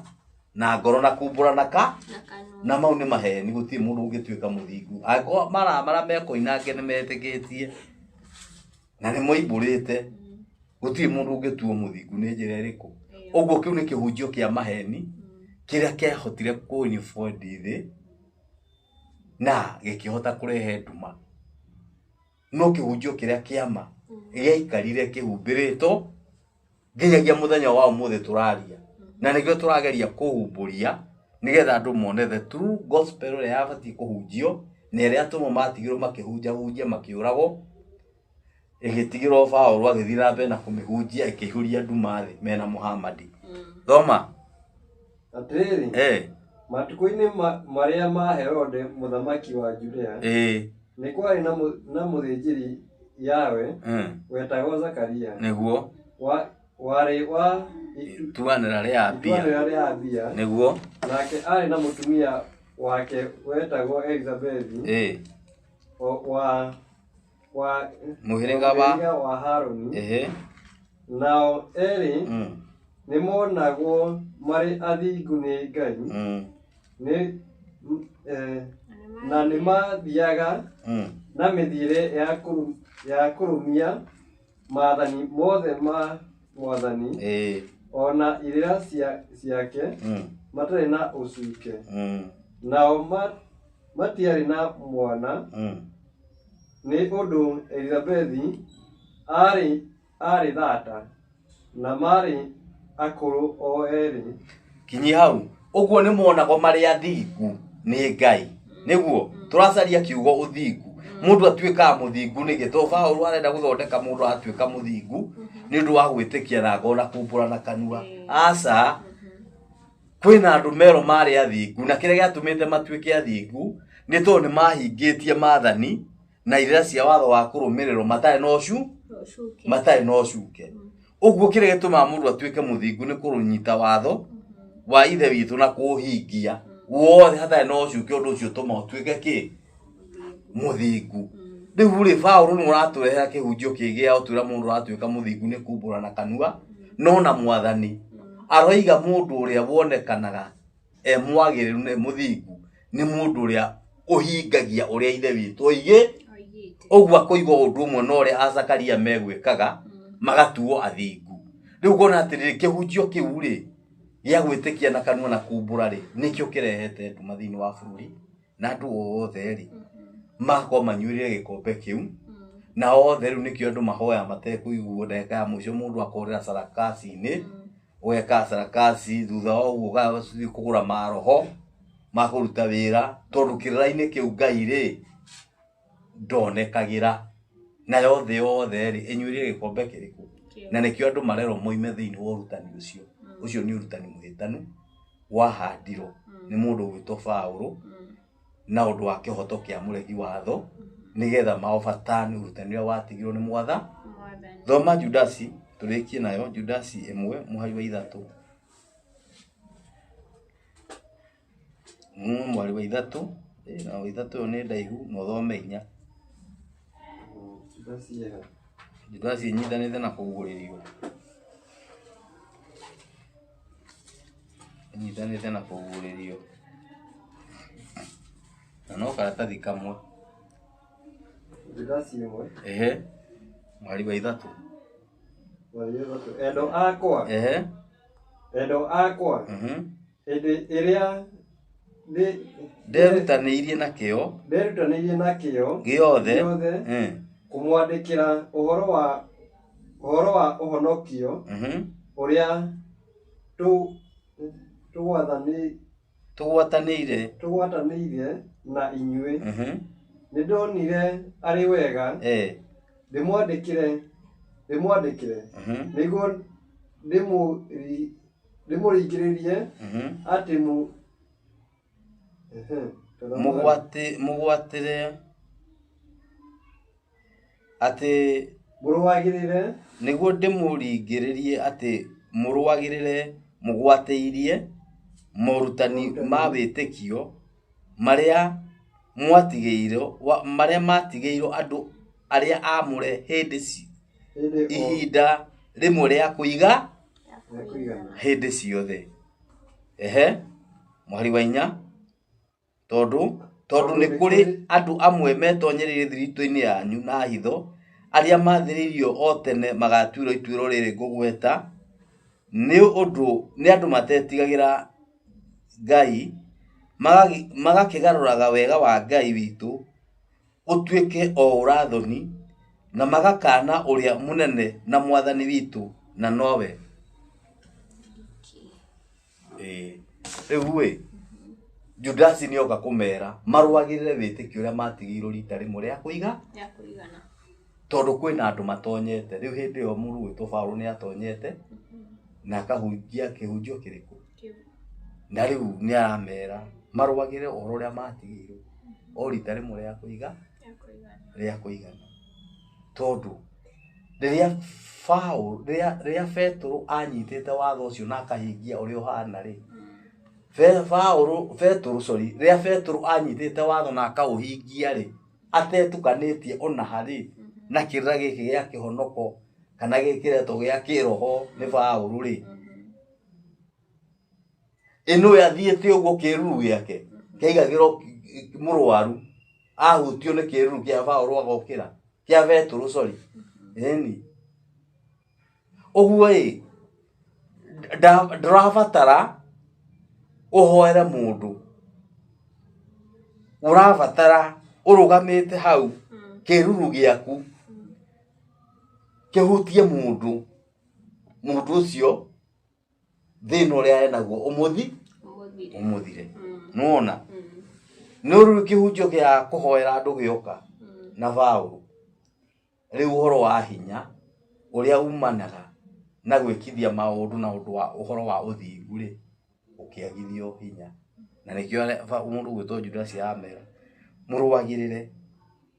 Na ngoro na kumbũra na ka Na kanua. Na mau nĩ maheni, gũtirĩ mũndũ ũngĩtuĩka mũthingu angĩkorwo mara marĩa mekoinange nĩ metĩkĩtie na nĩ moimbũrĩte, gũtirĩ mũndũ ũngĩtuo mũthingu nĩ njĩra ĩrĩkũ. Ũguo kĩu nĩ kĩhunjio kĩa maheni kĩrĩa kĩahotire kũ-influence thĩ na gĩkĩhota kũrehe nduma. No kĩhunjio kĩrĩa kĩa ma gĩaikarire kĩhumbĩrĩtwo nginyagia mũthenya wa ũmũthĩ tũraria, na nĩkĩo tũrageria kũhumbũria nĩgetha andũ mone the true gospel ĩrĩa yabatiĩ kũhunjio, na ĩrĩa atũmwo matigirwo makĩhunjahunjia makĩũragwo, ĩgĩtigĩrwo Paũlũ agĩthiĩ na mbere na kũmĩhunjia, ĩkĩihũria nduma thĩ mena Muhammad. Thoma. Atĩrĩrĩ, matukũ-inĩ marĩa ma Herode mũthamaki wa Judea, nĩ kwarĩ na mũthĩnjĩri Yahweh wetagwo Zakaria, Nĩguo. Warĩ wa Ituanĩra rĩa Abia. Ituanĩra rĩa Abia. Nĩguo. Nake aarĩ na mũtumia wake wetagwo Elizabethi, wa Mũhĩrĩga wa mũhĩrĩga wa Harũni. Nao eerĩ nĩmonagwo marĩ athingu nĩ Ngai, nĩ na nĩmathiiaga na mĩthiĩre ya kũrũmia maathani mothe ma Mwathani, o na irĩra ciake, matarĩ na ũcuuke. Nao matiarĩ na mwana, nĩ ũndũ Elizabethi aarĩ thata, na maarĩ akũrũ o eerĩ. Kinyi hau. Ũguo nĩ monagwo marĩ athingu nĩ Ngai. Nĩguo tũracaria kiugo ũthingu. Mũndũ atuĩkaga mũthingu nĩkĩ? Tondũ Paũlũ arenda gũthondeka mũndũ atuĩka mũthingu nĩ ũndũ wa gwĩtĩkia na ngoro na kumbũra na kanua. Aca, kwĩna andũ merwo marĩ athingu, na kĩrĩa gĩatũmĩte matuĩke athingu nĩ tondũ nĩ mahingĩtie maathani na irĩra cia watho wa kũrũmĩrĩrwo matarĩ na Ũcuke. Matarĩ na ũcuke. Ũguo kĩrĩa gĩtũmaga mũndũ atuĩke mũthingu nĩ kũrũnyita watho wa Ithe witũ na kũũhingia wothe hatarĩ na ũcuke. Ũndũ ũcio ũtũmaga ũtuĩke kĩ? Mũthingu. Rĩu rĩ, Paũlũ nĩ ũratũrehera kĩhunjio kĩngĩ gĩa gũtwĩra mũndũ ũratuĩka mũthingu nĩ kumbũra na kanua, no na Mwathani aroiga mũndũ ũrĩa wonekanaga e mwagĩrĩru na e mũthingu nĩ mũndũ ũrĩa ũhingagia ũrĩa Ithe witũ oigĩte. Ũguo akoiga ũndũ ũmwe na ũrĩa Azakaria megwĩkaga, magatuo athingu. Rĩu ngona atĩrĩrĩ, kĩhunjio kĩu rĩ gĩa gwĩtĩkia na kanua na kumbũra rĩ, nĩkĩo kĩrehete nduma thĩinĩ wa bũrũri, na andũ othe rĩ magakorwo manyuĩrĩre gĩkombe kĩu, na othe rĩu nĩkĩo andũ mahoya matekũiguo. Ndagĩka ya mũico mũndũ akorĩra sarakasi-inĩ, ũgeka sarakasi, thutha wa ũguo ũgathiĩ kũgũra maroho ma kũruta wĩra, tondũ kĩrĩra-inĩ kĩu Ngai rĩ ndonekagĩra. Nayo thĩ yothe rĩ ĩnyuĩrĩre gĩkombe kĩrĩkũ? Na nĩkĩo andũ marerwo moime thĩinĩ wa ũrutani ũcio. Ũcio nĩ ũrutani mũhĩtanu wahandirwo nĩ mũndũ ũgwĩtwo Paũlũ na ũndũ wa kĩhoto kĩa mũregi watho, nĩgetha maobatani ũrutani ũrĩa watigirwo nĩ mwatha. Thoma Judasi, tũrĩkie nayo. Judasi 1 mũhari wa 3. Mũhari wa 3, na wa 3 ĩyo nĩ ndaihu, na ũthome 4. Judasi ĩnyitanĩte na kũguũrĩrio. Ĩnyitanĩte na kũguũrĩrio. Na no karatathi kamwe. Judasi 1. Ehe. Mũhari wa 3. Endo akwa. Endo akwa. Hĩndĩ ĩrĩa Nderutanĩirie na kĩo. Nderutanĩirie na kĩo gĩothe. Gĩothe kũmwandĩkĩra ũhoro wa ũhonokio ũrĩa tũgwatanĩire tũgwatanĩire na inyuĩ, nĩndonire arĩ wega ndĩmwandĩkĩre nĩguo ndĩmũringĩrĩrie atĩ Mũgwatĩre atĩ mũrũagĩrĩre nĩguo ndĩmũringĩrĩrie atĩ mũrũagĩrĩre mũgwatĩirie morutani ma wĩtĩkio marĩa mwatigĩirwo, marĩa matigĩirwo andũ arĩa aamũre hĩndĩ hĩndĩ o ihinda rĩmwe rĩa kũiga rĩa kũigana. Hĩndĩ ciothe. Ehe, mũhari wa 4, tondũ nĩ kũrĩ andũ amwe metonyereire thiritũ-inĩ yanyu na hitho, arĩa maathĩrĩirio o tene magatuĩrwo ituĩro rĩrĩ ngũgweta, nĩ ũndũ nĩ andũ matetigagĩra Ngai, magakĩgarũraga wega wa Ngai witũ ũtuĩke o ũrathoni, na magakana ũrĩa mũnene na mwathani witũ, na nowe. Rĩu ĩ, Judasi nĩ oka kũmera marũagĩrĩre wĩtĩkio ũrĩa matigĩirwo rita rĩmwe rĩa kũiga, tondũ kwĩna andũ matonyete. Rĩu hĩndĩ ĩyo mũndũ gwĩtwo Paũlũ nĩ atonyete na akahunjia kĩhunjio kĩrĩkũ, na rĩu nĩ aramera marũagĩrĩre ũhoro ũrĩa matigĩirwo o rita rĩmwe rĩa kũiga, rĩa kũigana. Tondũ rĩrĩa Paũlũ, rĩrĩa Petero anyitĩte watho ũcio na akahingia ũrĩa ũhana rĩ, Paũlũ, Petero, sorry, rĩrĩa Petero anyitĩte watho na akaũhingia rĩ, atetukanĩtie ona harĩ na kĩrĩra gĩkĩ gĩa kĩhonoko kana gĩkĩ kĩretwo gĩa kĩroho nĩ Paũlũ rĩ, ĩno athiĩte ũguo kĩruru gĩake kĩaigagĩrwo mũrwaru, ahutio nĩ kĩruru kĩa Paũlũ agokĩra, kĩa Petero, sorry. Ĩni ũguo ĩ, ndũrabatara ũhoere mũndũ, ũrabatara ũrũgamĩte hau kĩruru gĩaku kĩhutie mũndũ, mũndũ ũcio thĩna ũrĩa enaguo ũmũthire. Nĩwona? Nĩ rĩu kĩhunjio gĩa kũhoera andũ gĩoka na Paũlũ, rĩu ũhoro wa hinya ũrĩa umanaga na gwĩkithia maũndũ na ũndũ wa ũhoro wa ũthingu rĩ, ũkĩagithio hinya. Na nĩkĩo mũndũ ũgwĩtwo Judasi aramera mũrũagĩrĩre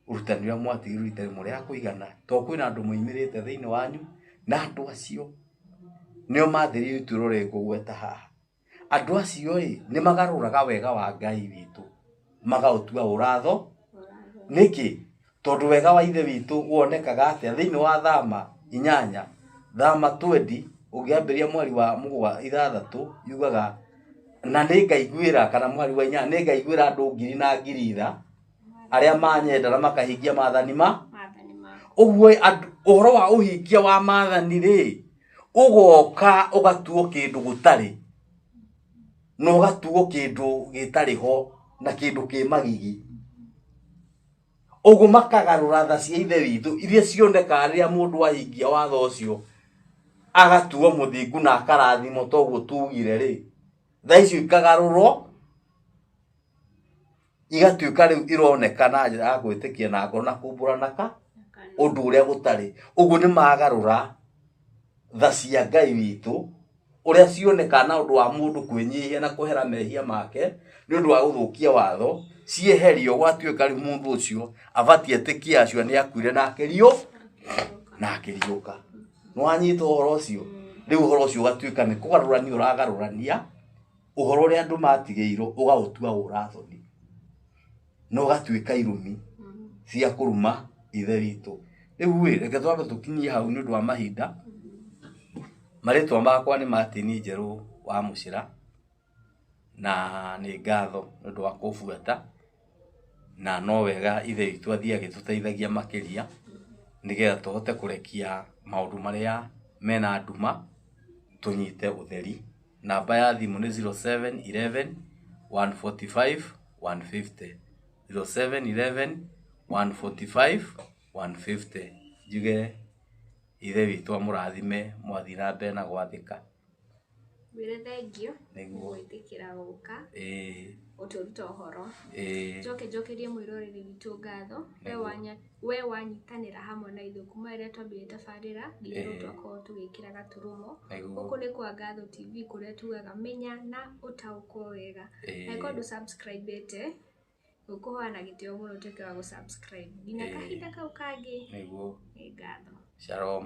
ũrutani ũrĩa mwatigĩirwo rita rĩmwe rĩa kũigana, tondũ kwĩna andũ moimĩrĩte thĩinĩ wanyu, na andũ acio nĩo mathĩrĩirio ituĩro rĩrĩ ngũgweta haha. Andũ acio ĩ, nĩ magarũraga wega wa Ngai witũ magaũtua ũratho. Nĩkĩ? Tondũ wega wa Ithe witũ wonekaga atĩa thĩinĩ wa Thama 8, Thama 20, ũngĩambĩrĩria mweri wa 6 yugaga na nĩ ngaiguĩra, kana mweri wa 8 nĩ ngaiguĩra andũ ngiri na ngiri tha arĩa manyenda na makahingia maathani ma ũguo. Ũhoro wa ũhingia wa maathani rĩ, ũgoka ũgatuo kĩndũ gũtarĩ, na ũgatuo kĩndũ gĩtarĩ ho na kĩndũ kĩ magigi. Ũguo makagarũra tha cia Ithe witũ iria cionekaga rĩrĩa mũndũ ahingia watho ũcio agatuo mũthingu na akarathimwo toguo tugire rĩ, tha icio ikagarũrwo igatuĩka rĩu ironeka na njĩra ya gwĩtĩkia na ngoro na kumbũra na ka ũndũ ũrĩa gũtarĩ. Ũguo nĩ magarũra tha cia Ngai witũ ũrĩa cionekaga na ũndũ wa mũndũ kwĩnyihia na kũhera mehia make nĩ ũndũ wa gũthũkia watho, cieherio gwatuĩka rĩu mũndũ ũcio abatiĩ etĩkie acio nĩ akuire na akĩriũka. Nĩ wanyita ũhoro ũcio? Rĩu ũhoro ũcio ũgatuĩka nĩ kũgarũrania ũragarũrania ũhoro ũrĩa andũ matigĩirwo ũgaũtua ũrathoni na ũgatuĩka irumi cia kũruma Ithe witũ. Rĩu ĩ, reke twambe tũkinyie hau nĩ ũndũ wa mahinda. Marĩtwa makwa nĩ Martin Njerũ wa Mũcĩra, na nĩ ngatho nĩ ũndũ wa kũbuata, na no wega Ithe witũ athiĩ agĩtũteithagia makĩria, nĩgetha tũhote kũrekia maũndũ marĩa mena nduma tũnyite ũtheri. Namba ya thimũ nĩ 0711 145 150, 0711 145 150. Njuge Ithe witũ amũrathime mwathiĩ na mbere na gwathĩka. Ngwĩre thengio Nĩguo. gwĩtĩkĩra gũka Ĩĩ, ũtũruta ũhoro. Ĩĩ. Njoke njokerie mwĩroreri witũ ngatho, we wanyitanĩra hamwe na ithuĩ kuma rĩrĩa twambirie tabarĩra nginya rĩu twakorwo tũgĩkĩra gaturumo. Nĩguo. Gũkũ nĩ kwa Ngatho TV kũrĩa tugaga menya na ũtaũkwo wega. Angĩkorwo ndũ subscribe ĩte, ngũkũhoya na gĩtĩo mũno ũtuĩke wa gũ subscribe. Nginya kahinda kau kangĩ, Nĩguo. nĩ ngatho. Shalom.